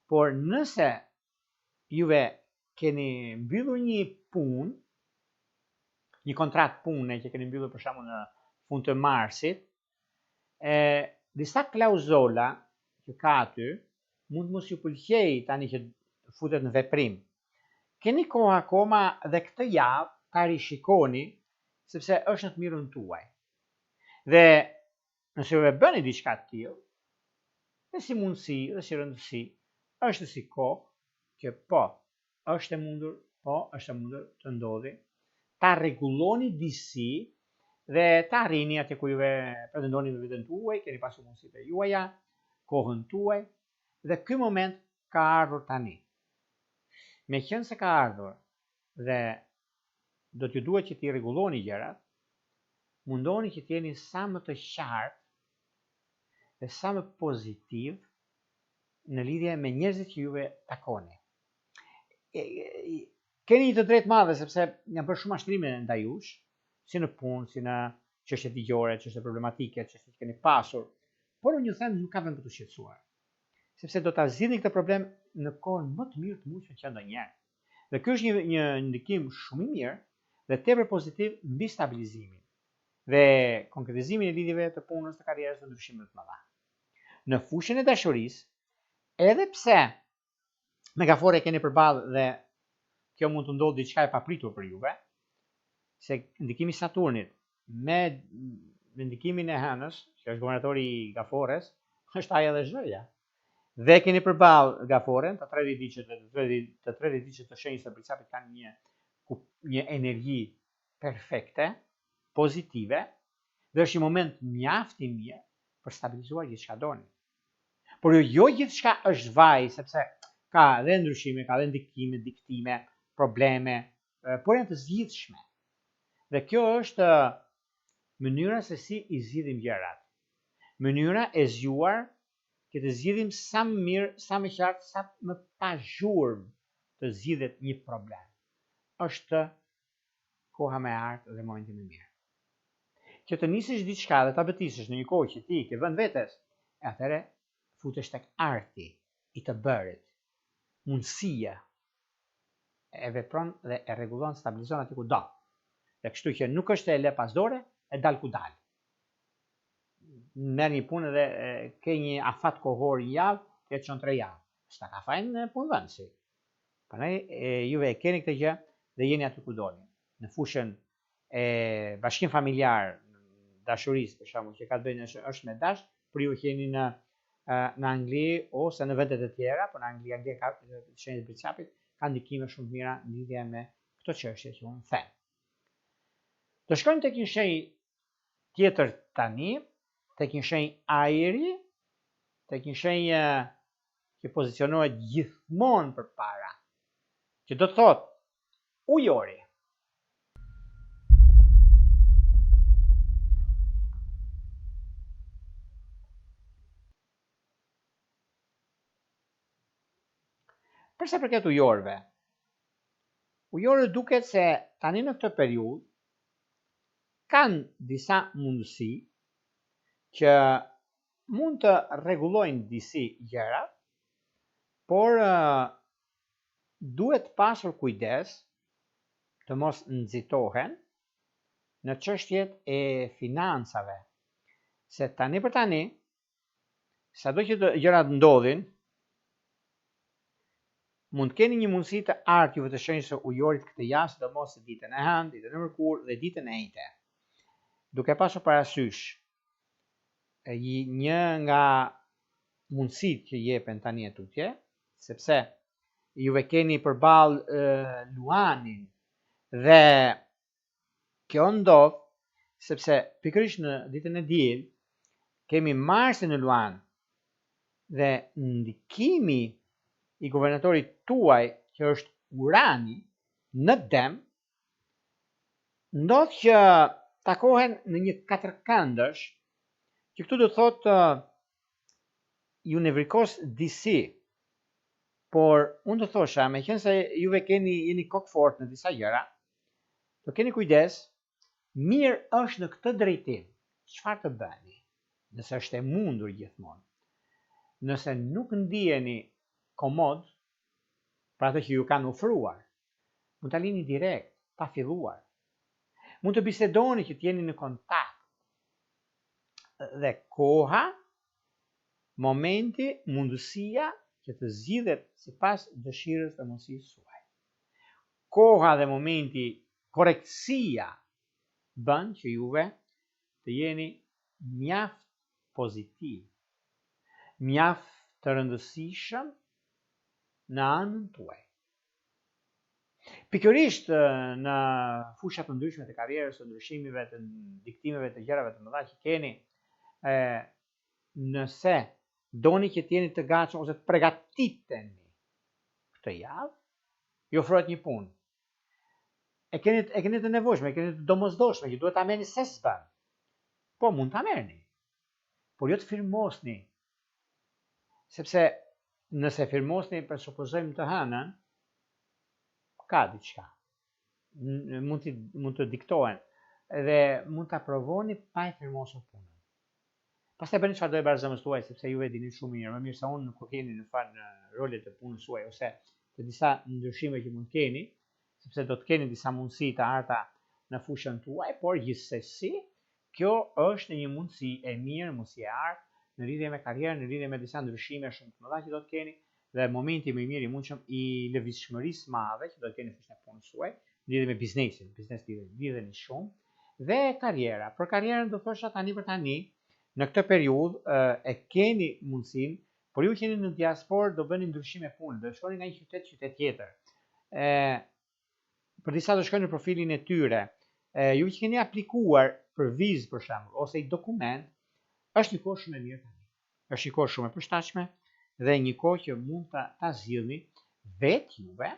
por nëse juve keni mbyllur një punë, një kontratë pune që keni mbyllur për shembull në fund të marsit, e disa klauzola që ka aty mund të mos ju pëlqejë tani që futet në veprim. Keni kohë akoma dhe këtë javë ta rishikoni, sepse është në të mirën tuaj. Dhe nëse ju e bëni diçka të tillë, dhe si mundësi dhe si rëndësi, është si kohë që po, është e mundur, po, është e mundur të ndodhi, ta rregulloni disi dhe të arrini atje ku juve pretendoni me veten tuaj, keni pasur mundësitë e juaja, kohën tuaj, dhe ky moment ka ardhur tani. Meqenëse ka ardhur dhe do t'ju duhet që t'i rregulloni gjërat, mundoni që të jeni sa më të qartë dhe sa më pozitiv në lidhje me njerëzit që juve takoni. Keni një të drejtë madhe sepse janë bërë shumë mashtrime ndaj jush, si në punë, si në çështje ligjore, çështje problematike, çështje që keni pasur. Por unë ju them nuk ka vend për t'u shqetësuar. Sepse do ta zgjidhni këtë problem në kohën më të mirë të mundshme që ndonjëherë. Dhe ky është një një ndikim shumë i mirë dhe tepër pozitiv mbi stabilizimin dhe konkretizimin e lidhjeve të punës, të karrierës dhe ndryshimeve të mëdha. Në fushën e dashurisë, edhe pse me gaforre keni përballë dhe kjo mund të ndodhë diçka e papritur për juve, se ndikimi i Saturnit me me ndikimin e Hënës, që është guvernatori i gaforres, është aja dhe zhëja. Dhe keni përballë gaforren, të tre dhjetëditëshet dhe të tre të tre dhjetëditëshet të shenjës së Bricjapit kanë një një energji perfekte, pozitive, dhe është një moment mjaft i mirë për stabilizuar gjithçka doni. Por jo, jo gjithçka është vaj, sepse ka dhe ndryshime, ka dhe ndikime, diktime, probleme, por janë të zgjidhshme. Dhe kjo është mënyra se si i zgjidhim gjërat. Mënyra e zgjuar që të zgjidhim sa më mirë, sa më qartë, sa më pa zhurmë të zgjidhet një problem. Është koha më e artë dhe momenti më i mirë. Që të nisësh diçka dhe ta betisësh në një kohë që ti i ke vënë vetes, e atëherë futesh tek arti i të bërit. Mundësia e vepron dhe e rregullon, stabilizon aty ku do. Dhe kështu që nuk është e lë pas dore, e dal ku dal. Merr një punë dhe ke një afat kohor një javë, ti e çon tre javë. S'ta ka fajin punëdhënësi. Prandaj juve e keni këtë gjë dhe jeni aty ku doni. Në fushën e bashkim familjar, dashurisë për shembull, që ka të bëjë është, është me dash, për ju që jeni në në Angli ose në vende të tjera, por në Angli, Anglia ka shenjë të Bricjapit, ka ndikime shumë të mira në lidhje me këto çështje që unë them. Do shkojmë tek një shenjë tjetër tani, tek një shenjë ajri, tek një shenjë që pozicionohet gjithmonë përpara, që do të thotë ujori. Për sa përket ujorëve, ujorët duket se tani në këtë periudhë kanë disa mundësi që mund të rregullojnë disi gjërat, por duhet pasur kujdes të mos nxitohen në çështjet e financave, se tani për tani, sado që gjërat ndodhin, mund të keni një mundësi të artë juve të shenjës së ujorit këtë javë, sidomos ditën e hënë, ditën e mërkurë dhe ditën e enjte. Duke pasur parasysh një nga mundësitë që jepen tani e tutje, sepse juve keni përballë Luanin dhe kjo ndodh sepse pikërisht në ditën e diel kemi Marsin në Luan dhe ndikimi i guvernatorit tuaj që është Urani në Dem Ndodh që takohen në një katërkëndësh, që këtu do të thotë ju nevrikos disi, por unë do thosha, meqenëse juve keni jeni kokëfort në disa gjëra, do keni kujdes, mirë është në këtë drejtim, çfarë të bëni, nëse është e mundur gjithmonë. Nëse nuk ndiheni komod për atë që ju kanë ofruar, Mund ta lini direkt, pa filluar. Mund të bisedoni që të jeni në kontakt. Dhe koha, momenti, mundësia që të zgjidhet sipas dëshirës dhe mundësisë suaj. Koha dhe momenti, korrektësia bën që juve të jeni mjaft pozitiv, mjaft të rëndësishëm në anën tuaj. Pikërisht në fusha të ndryshme të karrierës, të ndryshimeve, të diktimeve të gjërave të mëdha që keni, e, nëse doni që të jeni të gatshëm ose të pregatiteni këtë javë, ju ofrohet një punë. E keni e keni të nevojshme, e keni të domosdoshme që duhet ta merrni se s'bën. Po mund ta merrni. Por jo të firmosni. Sepse nëse firmosni, presupozojmë të hënën, ka diçka. Mund të mund të diktohen dhe mund ta provoni pa e firmosur punën. Pastaj bëni çfarë do e barë zemrës tuaj, sepse ju e dini shumë mirë, më mirë se unë kur keni në fakt në rolet e punës suaj ose të disa ndryshime që mund të keni, sepse do të keni disa mundësi të arta në fushën tuaj, por gjithsesi kjo është një mundësi e mirë, mundësi e artë në lidhje me karrierën, në lidhje me disa ndryshime shumë të mëdha që do të keni dhe momenti më i mirë i mundshëm i lëvizshmërisë së madhe që do të keni në fushën e punës suaj, në lidhje me biznesin, biznes lidheni shumë dhe karriera. Për karrierën do thosha tani për tani, në këtë periudhë e keni mundësinë, por ju që jeni në diasporë do bëni ndryshime pune, do shkoni nga një qytet qytet tjetër. E, për disa do shkojnë në profilin e tyre. E, ju që keni aplikuar për vizë për shembull ose i dokument, është një kohë shumë e mirë tani. Është një kohë shumë e përshtatshme dhe një kohë që mund ta ta zgjidhni vetë juve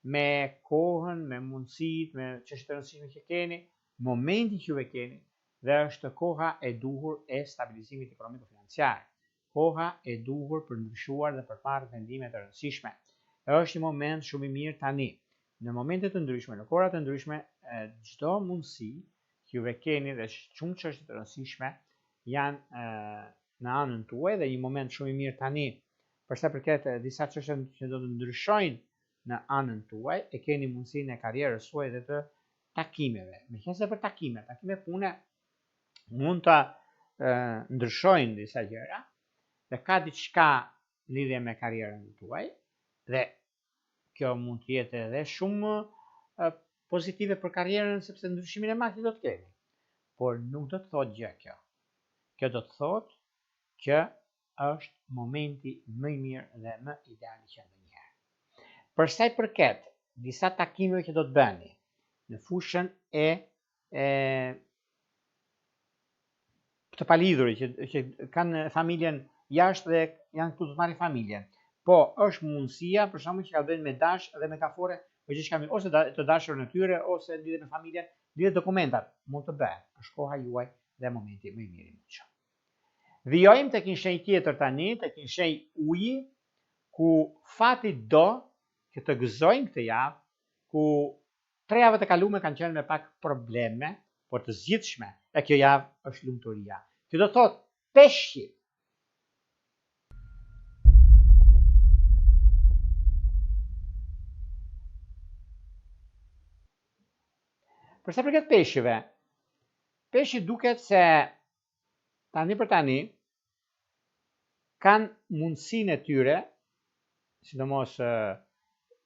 me kohën, me mundësitë, me çështjet e rëndësishme që keni, momentin që juve keni dhe është koha e duhur e stabilizimit ekonomiko-financiar, koha e duhur për ndryshuar dhe për marrë vendime të rëndësishme. Është një moment shumë i mirë tani. Në momente të ndryshme, në kohëra të ndryshme, çdo mundësi që juve keni dhe shumë çështje të rëndësishme janë në anën tuaj dhe një moment shumë i mirë tani për sa përket disa çështje që do të ndryshojnë në anën tuaj, e keni mundësinë e karrierës suaj dhe të takimeve. Meqenëse për takime, takime pune mund të ndryshojnë disa gjëra dhe ka diçka lidhje me karrierën tuaj dhe kjo mund të jetë edhe shumë pozitive për karrierën sepse ndryshimin e madh që do të keni. Por nuk do të thotë gjë kjo. Kjo do të thotë që është momenti më i mirë dhe më ideali që ndonjëherë. Për sa i përket disa takimeve që do të bëni në fushën e e të palidhurit që që kanë familjen jashtë dhe janë këtu të marrin familjen. Po, është mundësia për shembull që ka të bëjnë me dash dhe me gaforre, o gjithçka mirë, ose da, të dashurën e tyre ose lidhje me familjen, lidhje dokumentat, mund të bëhen. Është koha juaj dhe momenti më i mirë i mundshëm. Vijojmë tek një shenjë tjetër tani, tek një shenjë uji, ku fati do që të gëzojnë këtë javë, ku tre javët e kalume kanë qenë me pak probleme, por të zgjidhshme, e kjo javë është lumturia. Kjo do të thotë peshqit. Për sa përket peshqve, peshqit duket se tani për tani kanë mundësinë e tyre, sidomos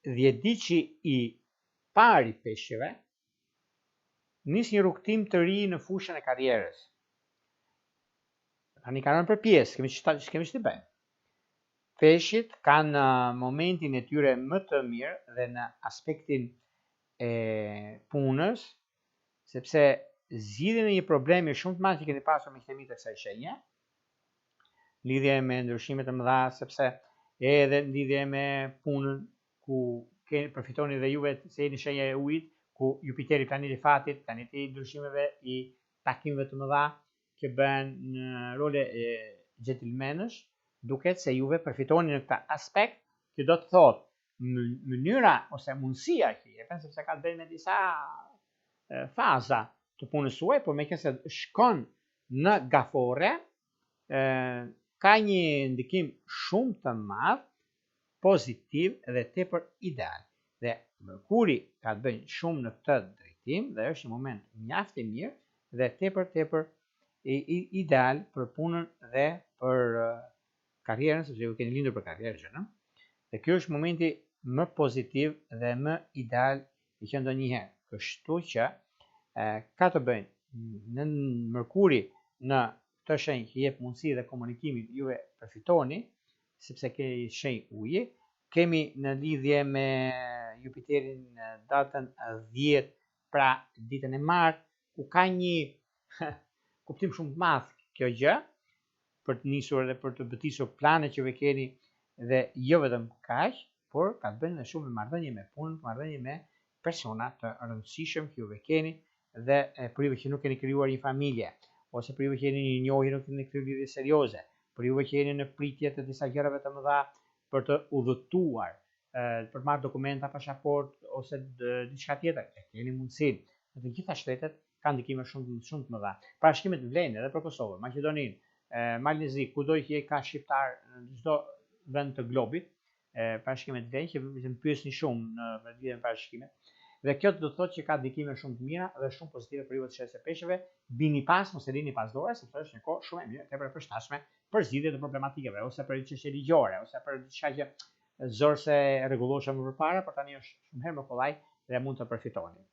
dhjetëditëshi i parë i peshqve, nis një rrugëtim të ri në fushën e karrierës. Tani kanë rënë për pjesë, kemi ç'ta kemi ç't'i bëjmë. Peshqit kanë momentin e tyre më të mirë dhe në aspektin e punës, sepse zgjidhjen e një problemi shumë të madh që keni pasur miqtë e mi të kësaj shenje, lidhje me ndryshime të mëdha, sepse edhe në lidhje me punën ku keni përfitoni dhe juve se jeni shenja e ujit, ku Jupiteri planeti i fatit, planeti i ndryshimeve, i takimeve të mëdha që bëhen në role gentlemanësh, duket se juve përfitoni në këtë aspekt, që do të thotë mënyra ose mundësia që jepen, sepse ka të bëjë me disa faza të punës suaj, por meqenëse shkon në gaforre, ka një ndikim shumë të madh pozitiv dhe tepër ideal. Dhe Mërkuri ka të bëjë shumë në këtë drejtim dhe është një moment mjaft i mirë dhe tepër tepër ideal për punën dhe për karrierën, sepse ju keni lindur për karrierë gjë, në? Dhe kjo është momenti më pozitiv dhe më ideal që ndonjëherë. Kështu që e, ka të bëjnë në Mërkuri në këtë shenjë që jep mundësi dhe komunikimin juve përfitoni, sepse keni shenjë uji, kemi në lidhje me Jupiterin në datën 10, pra ditën e martë, ku ka një kuptim shumë të madh kjo gjë, për të nisur dhe për të betisur planet që ju keni dhe jo vetëm kaq, por ka të bëjnë edhe shumë me marrëdhënie me punën, marrëdhënie me persona të rëndësishëm që juve keni dhe e, për juve që nuk keni krijuar një familje, ose për juve që jeni një njohje nuk keni krijuar lidhje serioze, për juve që jeni në pritje të disa gjërave të mëdha për të udhëtuar, për të marrë dokumenta, pasaport ose diçka tjetër, e keni mundësinë. Në të gjitha shtetet ka ndikime shumë shumë të mëdha. Parashikimet vlejnë edhe për Kosovën, Maqedoninë, Malin e Zi, kudo që ka shqiptar në çdo vend të globit, parashikimet vlejnë që më pyesni shumë në lidhje me parashikimet. Dhe kjo do të thotë që ka ndikime shumë të mira dhe shumë pozitive për ju të shenjës së peshqve. Bini pas, mos e lini pas dore, sepse është një kohë shumë e mirë, tepër e përshtatshme për zgjidhje të problematikave ose për çështje ligjore ose për diçka që zor se rregulloheshe më përpara, por tani është shumë herë më kollaj dhe mund të përfitoni.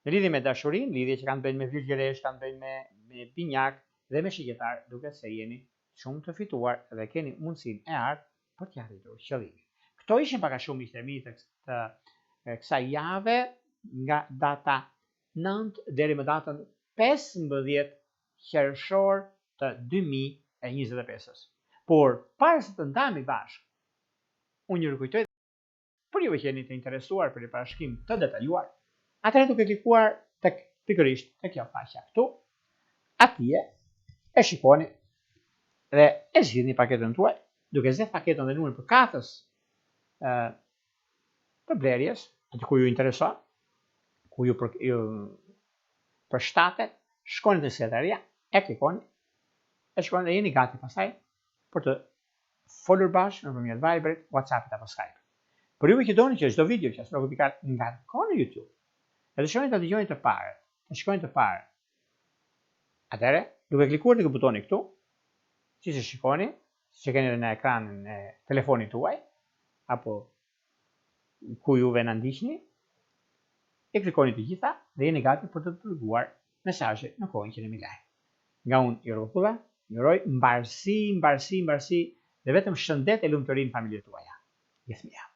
Në lidhje me dashurinë, lidhje që kanë të bëjnë me virgjëresh, kanë të bëjnë me me binjak dhe me shigjetar, duket se jeni shumë të fituar dhe keni mundësinë e artë për t'ia arritur qëllimin. Këto ishin pak a shumë miqtë e mi të, të kësaj jave nga data 9 deri më datën 15 qershor të 2025-ës. Por para se të ndahemi bashkë, unë ju rikujtoj Për juve që jeni të interesuar për një parashikim të detajuar, atëherë duke klikuar tek pikërisht te kjo faqja këtu, atje e shikoni dhe e zgjidhni paketën tuaj, duke zgjedh paketën dhe numrin përkatës ë të blerjes, aty ku ju intereson, ku ju për, ju përshtatet, shkoni te sekretaria, e klikoni, e shkoni dhe jeni gati pastaj për të folur bashkë nëpërmjet Viberit, WhatsAppit apo Skype. Për juve që doni që çdo video që Astrologu Pikal ngarkon në YouTube, e dëshironi ta dëgjoni të parët, të shikoni të parët. Atëherë, duke klikuar tek butoni këtu, siç e shikoni, siç e keni edhe në ekranin e telefonit tuaj, apo ku juve na ndiqni, e klikoni të gjitha dhe jeni gati për të dërguar mesazhe në kohën që jemi live. Nga unë Jorgo Kulla, ju uroj mbarësi, mbarësi, mbarësi dhe vetëm shëndet e lumturi në familjet tuaja. Gjithë të mirat.